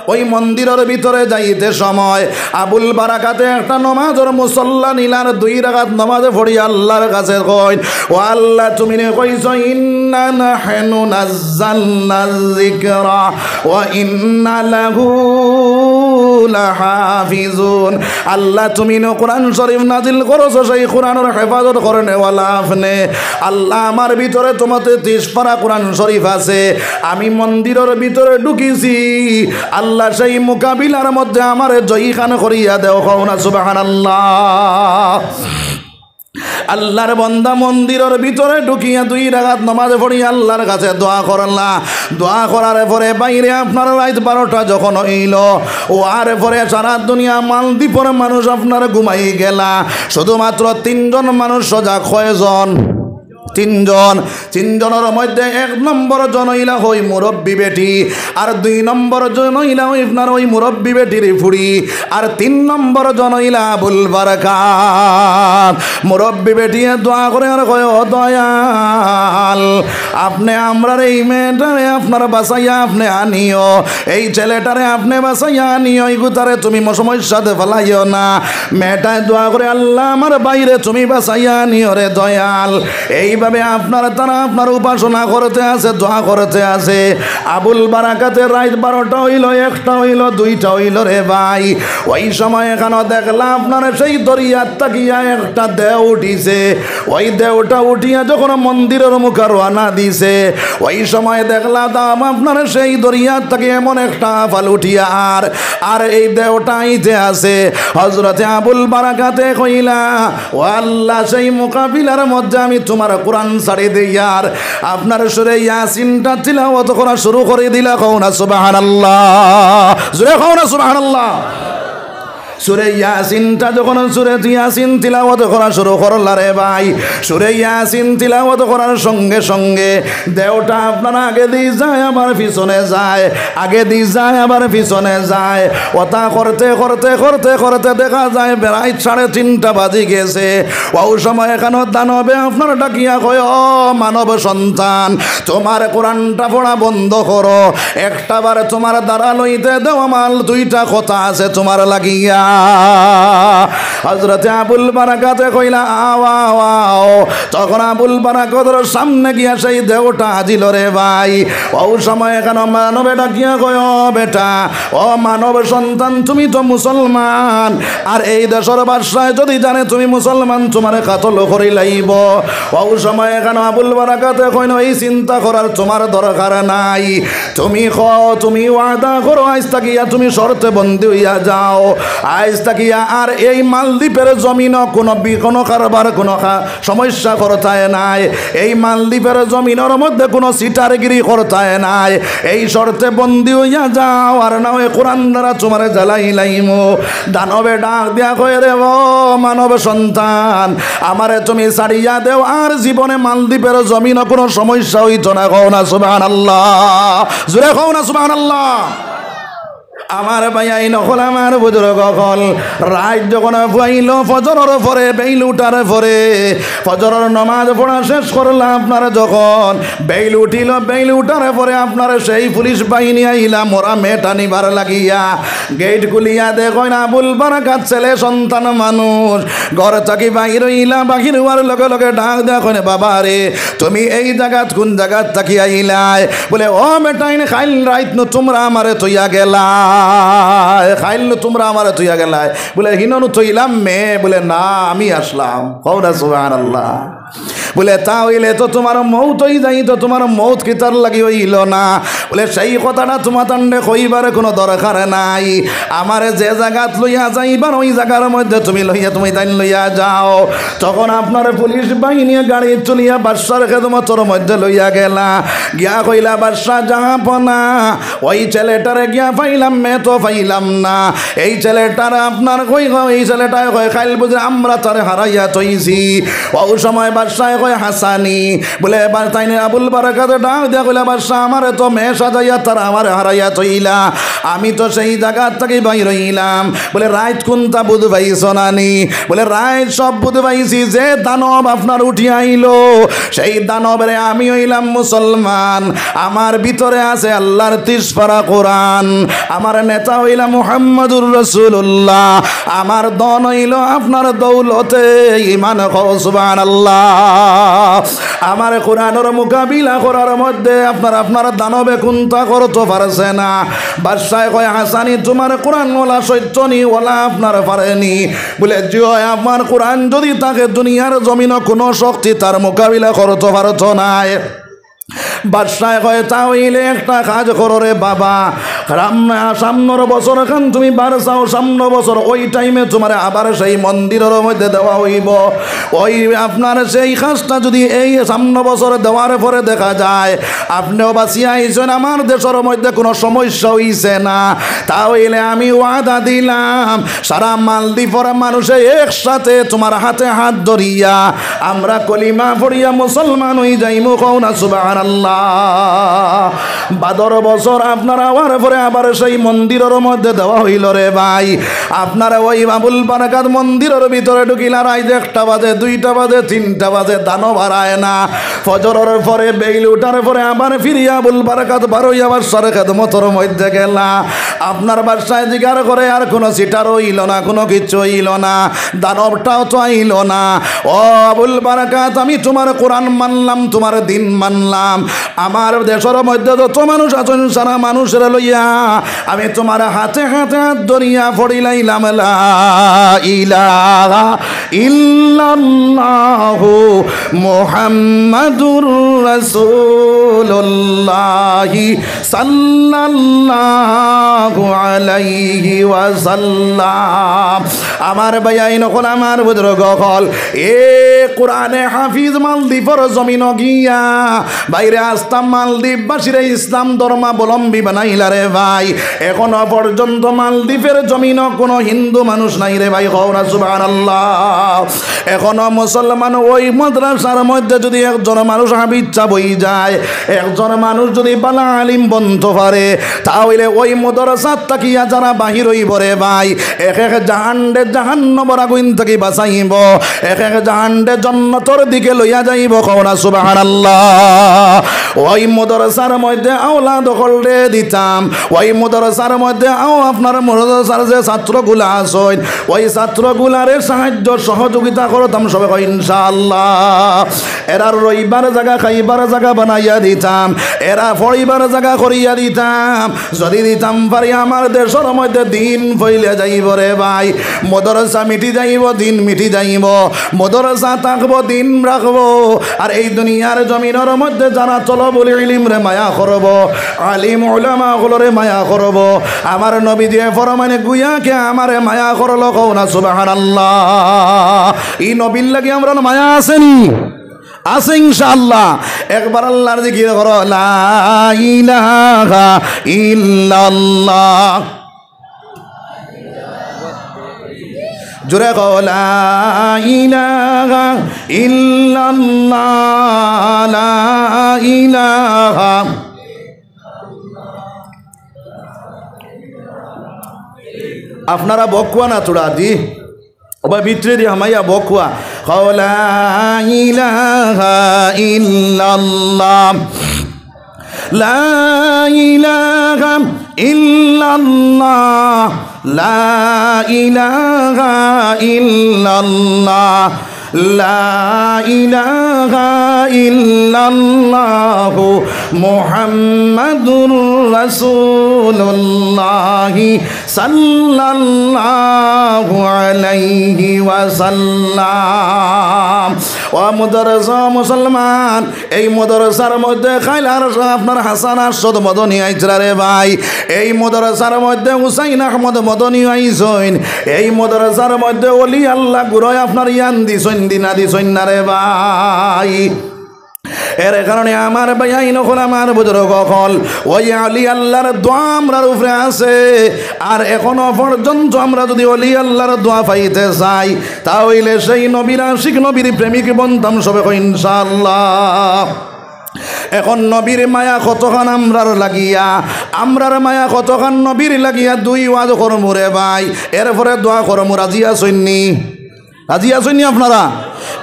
ওই মন্দিরর ভিতরে যাইতে সময় আবুল বারাকাতে একটা নমাজর মুসল্লা নিলার, দুই রাকাত নমাজে পড়ি আল্লাহর কাছে কইন, "ও আল্লাহ, তুমি নে কইছো, ইন্না নাহনু নাজ্জালনা যিকরা ওয়া ইন্না লাহু লাহাফিজুন।" আল্লাহ, তুমি নে কোরআন শরীফ নাজিল করছো, সেই কোরআনর হেফাজত করনেওয়ালা আপনে। আল্লাহ, আমার ভিতরে তোমাতে তিরিশ পারা কোরআন শরীফ আছে, আমি মন্দিরর ভিতরে ঢুকিছি, আল্লাহ, সেই মোকাবিলার মধ্যে আমারে জয়ীখান করিয়া দেও। কও না সুবহানাল্লাহ। আল্লাহর বন্দা মন্দিরর ভিতরে ঢুকিয়া দুই রাকাত নমাজ পড়ি আল্লাহর কাছে দোয়া করলা। দোয়া করার পরে বাইরে আপনার রাইত বারোটা যখন অইল, ওয়ার পরে সারা দুনিয়া মালদ্বীপর মানুষ আপনার ঘুমাই গেলা, শুধুমাত্র তিনজন মানুষ সজাগ। কয়জন? তিনজন। তিনজনর মধ্যে এক নম্বর জন অইলা ওই মুরব্বি বেটি, আর দুই নম্বর জন অইলা ওই আপনার ওই মুরব্বি বেটির ফুড়ি, আর তিন নম্বর জন অইলা আবুল বারাকাত। মুরব্বি বেটিয়ে দোয়া করে আর কয়, "ও দয়াল, আপনে আমরার এই মেয়েটারে আপনার বাঁচাইয়া আপনে আনিও, এই ছেলেটারে আপনে বাঁচাইয়া আনিও, ইগুতারে তুমি মো সমস্যাতে ফালাইও না।" মেয়েটায় দোয়া করে, "আল্লাহ, আমার বাইরে তুমি বাঁচাইয়া আনিও রে দয়াল।" এইভাবে আপনার তারা আপনার উপাসনা করতে আছে, দোয়া করতে আছে। আবুল বারাকাতে রাইত বারোটা অইল, একটা অইল, দুইটা অইল রে ভাই। ওই সময় এখানো দেখলা আপনার সেই দরিয়ার তাকিয়া একটা দেও উঠিছে। ওই দেওটা উঠিয়া যখন মন্দিরর মুখা রওয়ানা দিছে, ওই সময় দেখলা দাম আপনার সেই দরিয়ার তাকিয়া এমন একটা আফাল উঠিয়া আর, আর এই দেওটা আইতে আছে। হজরতে আবুল বারাকাতে কইলা, "ও আল্লাহ, সেই মোকাবিলার মধ্যে আমি তোমার কোরআন ছাড়ি দেই।" আর আপনার সুরে ইয়াসিনটা তিলাওয়াত করা শুরু করি দিলা। কও না সুবহানাল্লাহ, জোরে কও না সুবহানাল্লাহ। সুরে ইয়াসিনটা যখন সুরে ইয়াসিন তিলাওয়াত করা শুরু করলা রে ভাই, সুরে ইয়াসিন তিলাওয়াত করার সঙ্গে সঙ্গে দেওটা আপনার আগেদি যায়, আবার পিছনে যায়, আগেদি যায়, আবার পিছনে যায়। ওটা করতে, করতে, করতে, করতে দেখা যায় প্রায় সাড়ে তিনটা বাজি গেছে। ওই সময় এখানো দানবে আপনার ডাকিয়া কয়, "ও মানব সন্তান, তোমার কোরআনটা পড়া বন্ধ করো, একটা বার তোমার দ্বারা লইতে দেও আমার দুইটা কথা আছে তোমার লাগিয়া।" হজরতে আবুল বারাকাতে কইলা, "আও, আও, আও।" তখন আবুল বারাকাতর সামনে গিয়া সেই দেওটা হাজির রে ভাই। ওই সময় এখানো মানবে ডাকিয়া কয়, "ও বেটা, ও মানব সন্তান, তুমি তো মুসলমান, আর এই দেশর বাদশায় যদি জানে তুমি মুসলমান, তোমারে কাতল করি লাইব।" ওই সময় এখানো আবুল বারাকাতে কইন, "এই চিন্তা করার তোমার দরকার নাই, তুমি কও, তুমি ওয়াদা করো, আইজ থাকিয়া তুমি শর্তে বন্দি অইয়া যাও, আইজ থাকিয়া আর এই মালদ্বীপের জমিনো কোনো বি-, কোনো কারবার, কোনো খা-, সমস্যা করতায় নাই, এই মালদ্বীপের জমিনর মধ্যে কোনো সিটারগিরি করতায় নাই, এই শর্তে বন্দি অইয়া যাও, আর না হয় কোরআন দ্বারা তোমারে জ্বালাই লাইমু।" দানবে ডাক দিয়া কয়, "রে ও মানব সন্তান, আমারে তুমি ছাড়িয়া দেও, আর জীবনে মালদ্বীপের জমিনো কোনো সমস্যা অইতো না।" কও না সুবহানাল্লাহ, জোরে কও না সুবহানাল্লাহ। আমার ভাইয়াইন অকল, আমার বুজুর্গ অকল, রাইত যখন পুয়াইলো, ফজরর পরে, বেইল উঠার পরে, ফজরর নমাজ পড়া শেষ করলা আপনার যখন, বেইল উঠিলো, বেইল উঠার পরে আপনার সেই পুলিশ বাহিনী আইলা মরা মেয়েটা নিবার লাগিয়া। গেইট খুলিয়া দেখইন আবুল বারাকাত ছেলে সন্তান মানুষ, ঘর থাকি বাহির অইলা, বাহির অওয়ার লগে লগে ডাক দেয়া কইন, "বাবা রে, তুমি এই জাগাত কুন জাগাত থাকি আইলায়?" বুলে, "ও বেটাইন, কাইল রাইত নু তুমরা আমারে থইয়া গেলায়, কাইল নু তুমরা আমারে থইয়া গেলায়।" বুলে, "হিনো নু থইলাম মে?" বুলে, "না, আমি আসলাম।" কও না সুবহানাল্লাহ। বুলে, "তা অইলে তো তুমার মউত অই যাইতো, তুমার মউত কিতার লাগি অইলো না?" বুলে, "সেই কথাটা তুমাতানরে কইবার কুনু দরকার নাই, আমারে যে জাগাত লইয়া যাইবার ওই জাগার মধ্যে তুমি লইয়া, তুমি তাইন লইয়া যাও।" তখন আপনার পুলিশ বাহিনী গাড়ি তুলিয়া বাদশার খেদমতর মধ্যে লইয়া গেলা, গিয়া কইলা, "বাদশা জাহাপনা, ওই ছেলেটারে গিয়া পাইলাম, মে তো পাইলাম না। এই ছেলেটারে আপনার কই গো?" এই ছেলেটায় কয়, "কাইল বুঝে আমরা তারে হারাইয়া থইছি।" ও সময় বাদশায় কয়, "হাসানি।" বুলে, এবার তাইন আবুল বারাকাত ডাক দিয়া কইলা, "বাদশা, আমারে তো মে সাজাইয়া তারা আমারে হারাইয়া থইলা, আমি তো সেই জাগাত থাকি বাইর অইলাম।" বুলে, "রাইত কুনতা বুঝ পাইছো না নি?" বুলে, "রাইত সব বুঝ পাইছি, যে দানব আপনার উঠিয়া আইলো, সেই দানবরে আমি অইলাম মুসলমান, আমার ভিতরে আছে আল্লাহর তিরিশ পারা কোরআন, আমার নেতা অইলা মুহাম্মাদুর রাসূলুল্লাহ, আমার ধন অইলো আপনার দৌলতে ইমান।" কও সুবহানাল্লাহ। আমার কোরআনর মোকাবিলা করার মধ্যে আপনার, আপনার দানবে কুনতা করতো পারছে না। বাদশায় কয়, "হাসানি, তুমার কোরআন ওলা সত্য নি, ওলা আপনার পারেনি?" বুলে, "জি অয়, আমার কোরআন যদি থাকে, দুনিয়ার জমিনো কুনু শক্তি তার মোকাবিলা করতো পারতো নায়।" বাদশায় কয়, "তা অইলে একটা কাজ করো রে বাবা, রাম-, সামনর বছর খান তুমি বার চাও, সামনর বছর ওই টাইমে তুমারে আবার সেই মন্দিরর মধ্যে দেওয়া অইবো। ওই আপনার সেই কাজটা যদি এই সামনর বছর দেওয়ার পরে দেখা যায় আপনেও বাঁচিয়া আইছইন, আমার দেশর মধ্যে কুনু সমস্যা অইছে না, তা অইলে আমি ওয়াদা দিলাম, সারা মালদ্বীপর মানুষে একসাথে তুমার হাতে হাত ধরিয়া আমরা কলিমা পড়িয়া মুসলমান অই যাইমু।" কও না সুবহানাল্লাহ। বাদর বছর আপনার আওয়ার পরে আবার সেই মন্দিরর মধ্যে দেওয়া অইলো রে ভাই। আপনার ওই আবুল বারাকাত মন্দিরর ভিতরে ঢুকিলা রাইত একটা বাজে, দুইটা বাজে, তিনটা বাজে, দানব হারায় না। ফজরর পরে, বেইল উঠার পরে আবার ফিরিয়া আবুল বারাকাত বারইয়া বাদশার খেদমতর মধ্যে গেলা। আপনার বাদশায় জিগার করে, "আর কুনু চিটার অইলো না, কুনু কিচ্ছু অইলো না, দানবটাও তো আইলো না। ও আবুল বারাকাত, আমি তুমার কোরআন মানলাম, তুমার দ্বীন মানলাম, আমার দেশর মধ্যে যত মানুষ আছইন, সারা মানুষরে লইয়া আমি তুমার হাতে হাতে হাত ধরিয়া পড়িলাইলাম, লা ইলাহা ইল্লাল্লাহু মুহাম্মাদুর রাসূলুল্লাহি সাল্লাল্লাহু আলাইহি ওয়াসাল্লাম।" আমার ভাইয়াইন অকল, আমার বুজুর্গ অকল, এ কোরআনে হাফিজ মালদ্বীপর জমিনো গিয়া ভাইরে আস্তা মালদ্বীপবাসীরে ইসলাম ধর্মাবলম্বী বানাইলা রে ভাই। এখনো পর্যন্ত মালদ্বীপর জমিনো কুনু হিন্দু মানুষ নাই রে ভাই, কও না সুবহানাল্লাহ। এখনো মুসলমান ওই মাদ্রাসার মধ্যে যদি একজন মানুষ হাফিজ সাব অই যায়, একজন মানুষ যদি বালা আলিম বনতো পারে, তা অইলে ওই মাদ্রাসাত থাকিয়া যারা বাহির অইবো রে ভাই, এক এক জাহান্ডে জাহান্নামর আগুইন থাকি বাঁচাইবো, এক এক জাহান্ডে জন্নতর দিকে লইয়া যাইবো। কও না সুবহানাল্লাহ। ওই মাদ্রাসার মধ্যে আওলাদ অকলরে দিতাম, ওই মাদ্রাসার মধ্যে আও আপনার মাদ্রাসার যে ছাত্রগুলা আছইন, ওই ছাত্রগুলারে সাহায্য সহযোগিতা করতাম সবে কই ইনশাআল্লাহ। এরার রইবার জাগা, খাইবার জাগা বানাইয়া দিতাম, এরা পড়িবার জাগা করিয়া দিতাম। যদি দিতাম পারি, আমার দেশর মধ্যে দ্বীন ফইলে যাইবো রে ভাই, মাদ্রাসা মিটি যাইবো, দ্বীন মিটি যাইবো, মাদ্রাসা থাকবো, দ্বীন রাখবো। আর এই দুনিয়ার জমিনর মধ্যে যারা তলবুল ইলিমরে মায়া করবো, আলিম উলামা অকলরে মায়া করবো, আমার নবীজিয়ে ফরমাইন, "গুয়াকে আমারে মায়া করলো", কও না সুবহানাল্লাহ। ই নবীর লাগি আমরার মায়া আছে নি? আছে ইনশাআল্লাহ। একবার আল্লাহর জিকির করো, লা ইলাহা ইল্লাল্লাহ। জোরে কও, লা ইলাহা ইল্লাল্লাহ, লা ইলাহা। আপনারা বকুয়া না তোরা দি, ওবা ভিতরে দি হামাইয়া বকুয়া। কও লা ইলাহা ইল্লাল্লাহ, লা ইলাহা ইল্লাল্লাহ, লা ইলাহা ইল্লাল্লাহ, লা ইলাহা ইল্লাল্লাহু মুহাম্মাদুর রাসূলুল্লাহ সাল্লাল্লাহু আলাইহি ওয়াসাল্লাম। ও মুদরসা মুসলমান, এই মাদ্রাসার মধ্যে খাইলার আপনার হাসান আরশদ মদনী আইছরা রে ভাই। এই মাদ্রাসার মধ্যে হুসাইন আহমদ মদনী আইছইন। এই মাদ্রাসার মধ্যে অলি আল্লাহ গুরয় আপনার ইয়ান দিছইন দি না দিছইন না রে ভাই। এর কারণে আমার ভাইয়াইন অকল, আমার বুজুর্গ অকল, ওই অলি আল্লাহর দোয়া আমরার উপরে আছে। আর এখনো পর্যন্ত আমরা যদি অলি আল্লাহর দোয়া পাইতে চাই, তা অইলে সেই নবীর আশিক, নবীর প্রেমিক বনতাম সবে কই ইনশাআল্লাহ। এখন নবীর মায়া কতখান আমরার লাগিয়া, আমরার মায়া কতখান নবীর লাগিয়া, দুই ওয়াজ করমু রে ভাই, এরপরে দোয়া করমু, রাজি আছইন নি? রাজি আছইন নি আপনারা?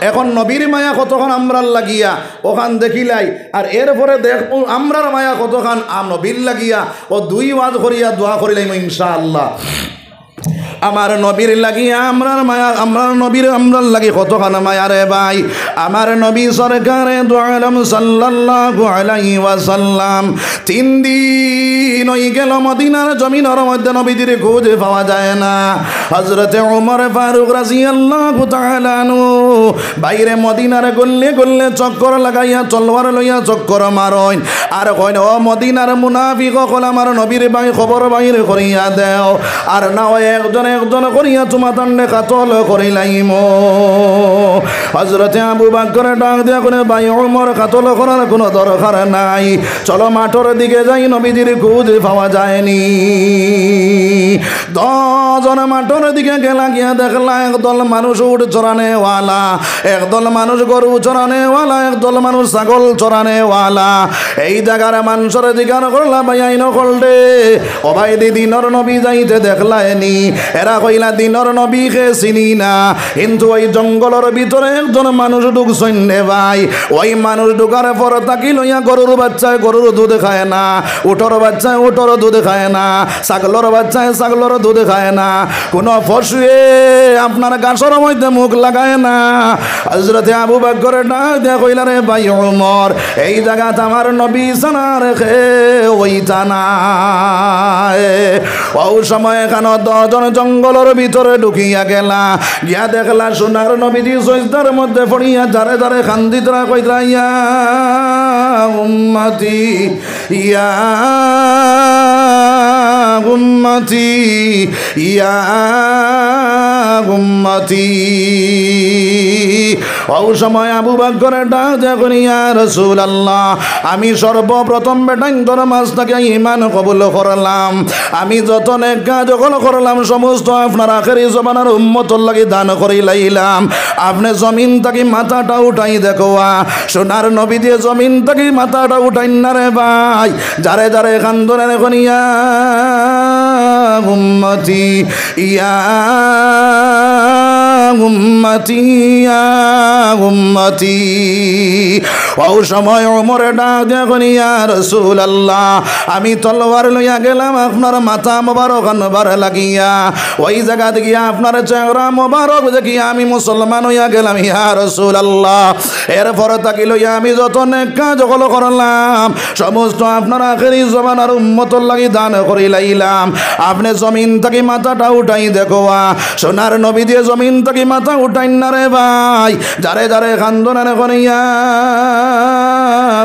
এখন নবীর মায়া কতখান আমরার লাগিয়া, অখান দেখিলাই, আর এরপরে দেখমু আমরার মায়া কতখান আ নবীর লাগিয়া, ও দুই ওয়াজ করিয়া দোয়া করিলাইমু ইনশাআল্লাহ। আমার নবীর লাগিয়া আমরার মায়া, আমরার নবীর আমরার লাগি কতখান মায়া রে ভাই। আমার নবী সরকারে দু আলম সাল্লাল্লাহু আলাইহি ওয়াসাল্লাম তিন দিন অই গেল মদিনার জমিনর মধ্যে নবীজির খুঁজ পাওয়া যায় না। হযরতে উমর ফারুক রাদিয়াল্লাহু তাআলা আনহু বাইরে মদিনার গল্লে গল্লে চক্কর লাগাইয়া তলোয়ার লইয়া চক্কর মারইন। আর কইন, "ও মদিনার মুনাফিক অকল, আমার নবীর বায় খবর বাইর করিয়া দেও, আর না অয় একজন একজন করিয়া তুমাতানরে কাতল করিলাইমু।" হযরতে আবু বকর ডাক দিয়া কইন, "ভাই উমর, কাতল করার কুনু দরকার নাই, চলো মাঠর দিকে যাই, নবীজির খুঁজ পাওয়া যায়নি।" দশ জন মাঠর দিকে গেলা, গিয়া দেখলা একদল মানুষ উট চরানেওয়ালা, একদল মানুষ গরু চরানেওয়ালা, একদল মানুষ ছাগল চরানেওয়ালা। এই জাগার মানষরে জিকার করলা, "ভাইয়াইন অকল রে, ও ভাই দি, দিনর নবী যাইতে দেখলায়নি?" এরা কইলা, "দিনর নবীকে চিনি না, কিন্তু ওই জঙ্গলর ভিতরে একজন মানুষ ঢুকছইন রে ভাই, ওই মানুষ ঢুকার পর থাকি লইয়া গরুর বাচ্চায় গরুর দুধ খায় না, উটর বাচ্চায় উটর দুধ খায় না, ছাগলর বাচ্চায় ছাগলর দুধ খায় না, কুনু পশুয়ে আপনার ঘাসর মধ্যে মুখ লাগায় না।" হযরতে আবু বকর ডাক দিয়া কইলা, "রে ভাই উমর, এই জাগাত আমার নবী ছাড়া আর কেউ অইতা নায়।" অউ সময় এখানো দশ জন জঙ্গলর ভিতরে ঢুকিয়া গেলা, গিয়া দেখলা সোনার নবীজি সইজদার মধ্যে পড়িয়া যারে যারে কান্দিতরা কইতরা, "ইয়া উম্মতি, ইয়া উম্মতি, ইয়া উম্মতি।" অউ সময় আবু বকর ডাক দিয়া কইন, "ইয়া রাসূলুল্লাহ, আমি সর্বপ্রথম বেটাইন্তর মাঝ থাকি ঈমান কবুল করলাম। আমি যত নেক কাজ অকল করলাম, সমস্ত আপনার আখেরি জমানার উম্মতর লাগি দান করিলাইলাম। আপনে জমিন থাকি মাথাটা উঠাই দেখউক্কা।" সোনার নবীজিয়ে জমিন থাকি মাথাটা উঠাইন না রে ভাই, যারে যারে কান্দইন আর কইন, "ইয়া উম্মতি, ইয়া উম্মতি, ইয়া উম্মতি।" অউ সময় উমরে ডাক দিয়া কইন, "ইয়া রাসূলুল্লাহ, আমি তলোয়ার লইয়া গেলাম, আপনার মাথা মোবারক আনবার লাগিয়া। ওই জাগাত গিয়া আপনার চেহারা মোবারক দেখিয়া আমি মুসলমান অইয়া গেলাম, ইয়া রাসূলুল্লাহ। এরপর থাকি লইয়া আমি যত নেক কাজ অকল করলাম, সমস্ত আপনার আখেরি জমানার উম্মতর লাগি দান করিলাইলাম। আপনে জমিন থাকি মাথাটা উঠাই দেখউক্কা।" সোনার নবীজিয়ে জমিন থাকি মাথা উঠাইন না রে ভাই, যারে যারে কান্দইন আর কইন, "ইয়া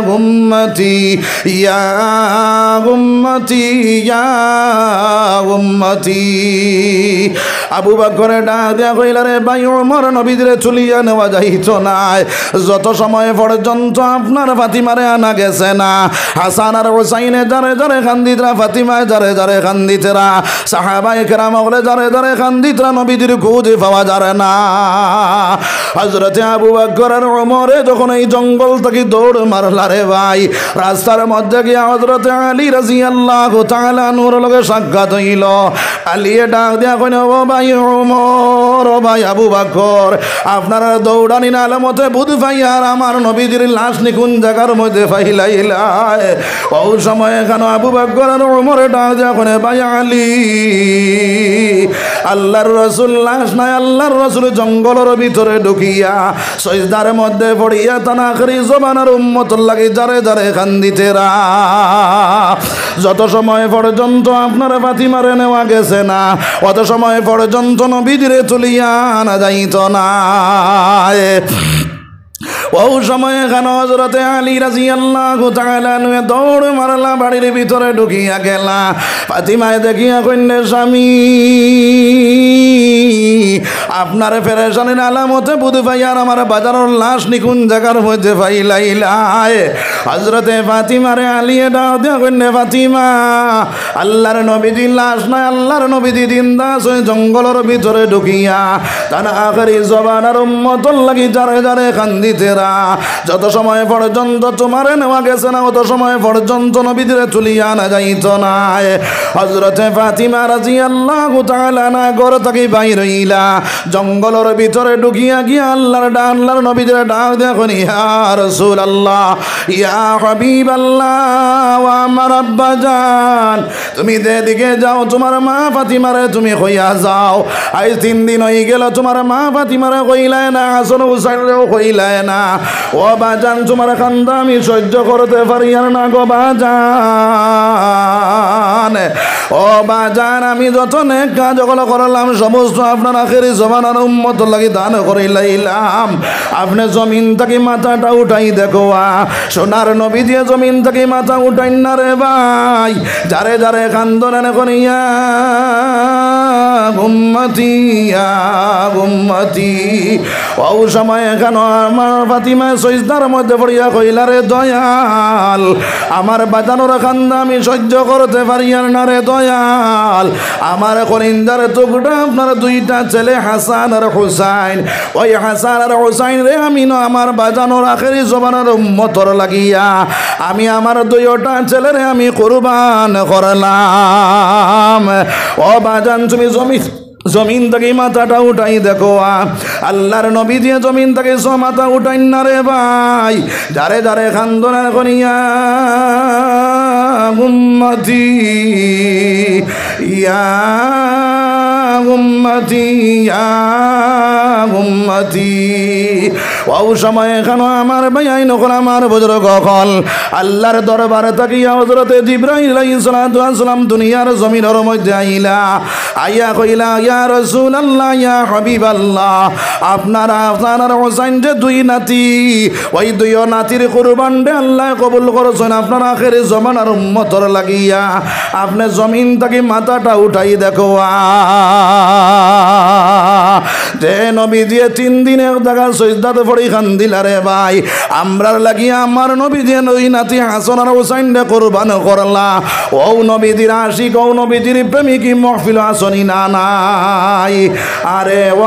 উম্মতি, ইয়া উম্মতি, ইয়া উম্মতি।" আবু বকরে ডাক দিয়া কইলা, "রে ভাই উমর, নবীজিরে তুলিয়া নেওয়া যাইতো নায়। যত সময় পর্যন্ত আপনার ফাতিমারে আনা গেছে না।" হাসান আর হুসাইনে যারে যারে কান্দিতরা, ফাতিমায় যারে যারে কান্দিতরা, সাহাবায়ে কেরাম অকলে যারে যারে কান্দিতরা, নবীজির খুঁজ পাওয়া যার না। হযরতে আবু বকর আর ওমরে যখন এই জঙ্গল থাকি দৌড় মারলা রে ভাই, রাস্তার মধ্যে গিয়া হযরতে আলী রাদিয়াল্লাহু তাআলা আনহুর লগে সাক্ষাৎ অইলো। আলীয়ে ডাক দিয়া কইন, "ও ভাই ওমর, ও ভাই আবু বকর, আপনারার দৌড়ানির আলামতে বুঝ পাইয়ার আমার নবীজির লাশ নি কুন জাগার মধ্যে ফালাইলায়।" অউ সময় কেন আবু বকর আর ওমরে ডাক দিয়া কইন, "ভাই আলী, আল্লাহর রসুল লাশ নাই, আল্লাহর রসুল জঙ্গলর ভিতরে ঢুকিয়া সইজদার মধ্যে পড়িয়া তান আখেরি জমানার উম্মতর লাগি জারে জারে কান্দিতেরা। যত সময় পর্যন্ত আপনার ফাতিমারে নেওয়া গেছে না, অত সময় পর্যন্ত নবীজিরে তুলিয়া আনা যাইত না।" অউ সময় কেন হযরতে আলী রাদিয়াল্লাহু তাআলা আনহু দৌড় মারলা, বাড়ির ভিতরে ঢুকিয়া গেলা। ফাতিমায় দেখিয়া কইন, "স্বামী, আপনার পেরেশানির আলামতে বুঝ পাইয়ার আমার বাজানর লাশ নি কুন জাগার মধ্যে ফালাইলায়।" হযরতে ফাতিমারে আলীয়ে ডাক দিয়া কইন, "ফাতিমা, আল্লাহর নবীজির লাশ নাই, আল্লাহর নবীজি জিন্দা আছইন, জঙ্গলর ভিতরে ঢুকিয়া তান আখেরি জমানার উম্মতর লাগি জারে জারে কান্দিতেরা। যত সময় পর্যন্ত তুমারে নেওয়া গেছে না, অত সময় পর্যন্ত নবীজিরে তুলিয়া আনা যাইত নায়।" হযরতে ফাতিমা রাদিয়াল্লাহু তাআলা আনহা ঘর থাকি বাইর অইলা, জঙ্গলর ভিতরে ঢুকিয়া গিয়া আল্লাহর ডা-, আল্লাহর নবীজিরে ডাক দিয়া কইন, "ইয়া রাসূলুল্লাহ, ইয়া হাবিবাল্লাহ, ও আমার আব্বাজান, তুমি যেদিকে যাও, তুমার মা ফাতিমারে তুমি কইয়া যাও। আইজ তিন দিন অইগেল, তুমার মা ফাতিমারে কইলায় না, হাসান হুসাইনরেও কইলায় না। ও বাজান, তুমার কান্দা আমি সইজ্য করতে পারিয়ার না গো বাজান। ও বাজান, আমি যত নেক কাজ অকল করলাম, সমস্ত আপনার আখেরি জমানার উম্মতর লাগি দান করিলাইলাম। আপনে জমিন থাকি মাথাটা উঠাই দেখো, আ, সোনার নবীজিয়ে জমিন থাকি মাথা উঠাইন না রে ভাই। জারে জারে কান্দন এনে করিয়া, উম্মতি, ইয়া উম্মতি।" অউ সময় কেন আমার ফাতিমায় সইজদার মধ্যে পড়িয়া কইলা, "রে দয়াল, আমার বাজানর কান্দা আমি সইজ্য করতে পারিয়ার না রে দয়াল। আমার কলিজার টুকরা আপনার দুইটা ছেলে হাসান আর হুসাইন, ওই হাসান আর হুসাইনরে আমি ন আমার বাজানর আখেরি জমানার উম্মতর লাগিয়া আমি আমার দুইওটা ছেলেরে আমি কুরবান করলাম।" ও বাজান, তুমি জমিন, জমিন থাকি মাথাটা উঠাই দেখো, আ, আল্লাহর নবীজিয়ে জমিন থাকি স মাথা উঠাইন না রে ভাই। জারে জারে কান্দন এনে করিয়া, উম্মতি, ইয়া উম্মতি, ইয়া উম্মতি। অউ সময় কেন আমার ভাইয়াইন অকল, আমার বুজুর্গ অকল, আল্লাহর দরবার থাকিয়া হযরতে জিব্রাইল আলাইহিস সালাতু ওয়াস সালাম দুনিয়ার জমিনর মধ্যে আইলা, আইয়া কইলা, "ইয়া রাসূলুল্লাহ, ইয়া হাবিবাল্লাহ, আপনার হাসান আর হুসাইন যে দুই নাতি, ওই দুইও নাতির কুরবানরে আল্লায় কবুল করছইন, আপনার আখেরি জমানার উম্মতর লাগিয়া আপনে জমিন থাকি মাথাটা উঠাই দেখো, আ।" যে নবীজিয়ে তিন দিন এক জাগাত সইজদাত পড়ি কান্দিলা রে ভাই, আমরার লাগিয়া আমার নবীজিয়ে দুই নাতি হাসান আর হুসাইনরে কুরবান করলা। অউ নবীজির আশিক, অউ নবীজির প্রেমিক ই মহফিলো আছইন নি না নাই? আরে ও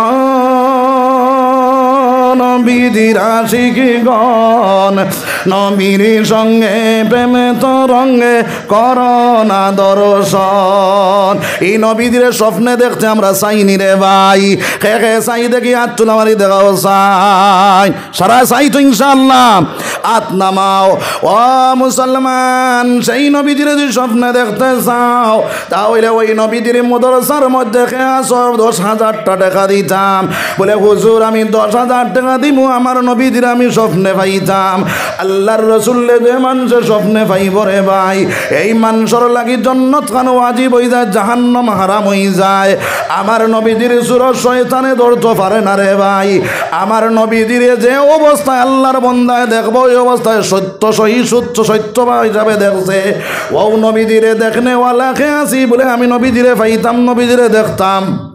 নবীজির আশিকগণ, নবীর সঙ্গে প্রেম তরঙ্গে করো না দর্শন। ই নবীজিরে স্বপ্নে দেখতে আমরা চাইনি রে ভাই। কে কে চাই দেখি আত তুলা মারি দেখাও চাই। সারা চাই তো ইনশাআল্লাহ। আত নামাও। ও মুসলমান, সেই নবীজিরে যদি স্বপ্নে দেখতে চাও, তা অইলে ওই নবীজির মাদ্রাসার মধ্যে কে আছো, দশ হাজারটা টেকা দিতাম। বলে, "হুজুর, আমি দশ হাজার টেকা দিমু, আমার নবীজিরে আমি স্বপ্নে পাইতাম।" আল্লাহর রসুলরে যে মানষে স্বপ্নে পাইবো রে ভাই, এই মানষর লাগি জন্নত খান ওয়াজিব অইযায়, জাহান্নাম হারাম অইযায়। আমার নবীজির সুরত শয়তানে ধরতো পারে না রে ভাই। আমার নবীজিরে যে অবস্থায় আল্লাহর বন্দায় দেখবো, ওই অবস্থায় সত্য সহি সত্য সত্য হিসাবে দেখছে। অউ নবীজিরে দেখনেওয়ালা কে আছি বলে আমি নবীজিরে পাইতাম, নবীজিরে দেখতাম।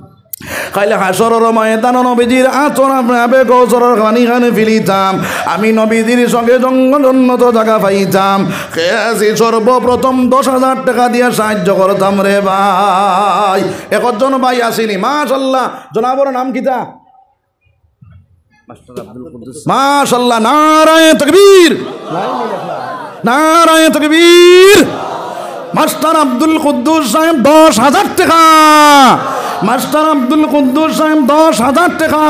কাইল হাশরর ময়দানো নবীজির আতর আপনে আবে কৌসরর পানি খানে ফিলিতাম। আমি নবীজির সঙ্গে জঙ্গল উন্নত জাগা পাইতাম। কে আছি সর্বপ্রথম দশ হাজার টেকা দিয়া সাহায্য করতাম রে ভাই। একজন ভাই আছিনি, মাশাআল্লাহ, জনাবর নাম কিতা? মাশাআল্লাহ, নারায়ে তাকবীর, নারায়ে তাকবীর। মাস্টার আব্দুল কুদ্দুস সাহেব দশ হাজার টাকা, মাস্টার আব্দুল কুদ্দুস সাহেব দশ হাজার টাকা।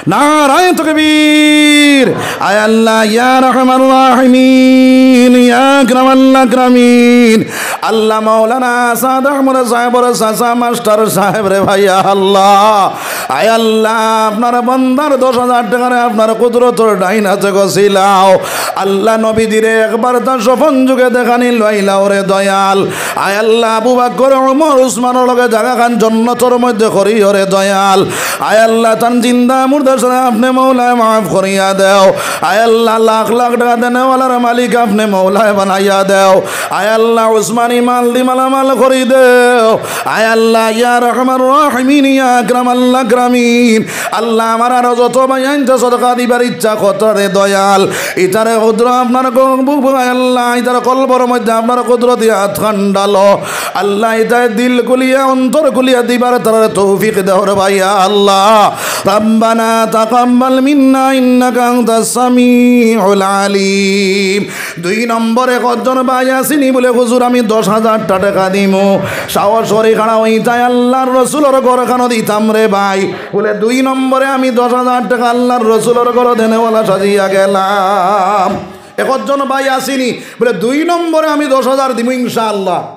নারায়ে তাকবীর। আয় আল্লাহ, ইয়া আরহামার রাহিমিন, ইয়া আকরামাল আকরামিন। আল্লাহ, মাওলানা আসাদ আহমদ সাহেবর চাচা মাস্টার সাহেব রে ভাই, আল্লাহ, আয় আল্লাহ, আপনার বান্দার দশ হাজার টাকারে আপনার কুদরতর ডাইন হাতে গছিলাও। আল্লাহ, নবীজিরে একবার তার স্বপন যুগে দেখানি লইলাও রে দয়াল। আয় আল্লাহ, আবু বকর, ওমর, উসমানর লগে জাগাখান জন্নতর মধ্যে করিও রে দয়াল। আয় আল্লাহ, তান জিন্দা মুর্দা সারা আপনে মৌলায় মাফ করিয়া দেও। আয় আল্লাহ, লাখ লাখ টাকা দেনেওয়ালার মালিক আপনে মৌলায় বানাইয়া দেও। আয় আল্লাহ, উসমানী মাল দি মালামাল করি দেও। আয় আল্লাহ, ইয়া আরহামার রাহিমিন, ইয়া আকরামাল আকরামিন। আল্লাহ, আমার আরো যত ভাইয়াইন্তে সদকা দিবার ইচ্ছা করতা রে দয়াল, ইতারে কুদরত আপনার গ-, বুক বুক, আয় আল্লাহ, ইতার কলবর মধ্যে আপনার কুদরতি হাত খান ডালো। আল্লাহ, ইতায় দিল খুলিয়া, অন্তর খুলিয়া দিবার তারার তৌফিক দেও রে ভাই, ইয়া আল্লাহ। রাব্বানা তাকাব্বাল মিন্না ইন্নাকা আনতাস সামিউল আলিম। দুই নম্বরে কতজন ভাই আছিনি বুলে, "হুজুর, আমি দশ হাজার টাকা দিমু।" সাহস করি খাড়া অইন, ইতায় আল্লাহর রসুলর ঘরখানো দিতাম রে ভাই। বুলে, "দুই নম্বরে আমি দশ হাজার টাকা আল্লাহর রসুলর ঘরো দেনেওয়ালা সাজিয়া গেলাম।" একজন ভাই আছিনি বুলে, "দুই নম্বরে আমি দশ হাজার দিমু ইনশাআল্লাহ।"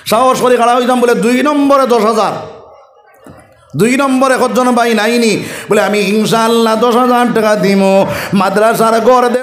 সাহস করি খাড়া অইতাম বুলে, "দুই নম্বরে দশ হাজার।" দুই নম্বরে একজন ভাই নাইনি বুলে, "আমি ইনশাআল্লাহ দশ হাজার টাকা দিমু।" মাদ্রাসার ঘর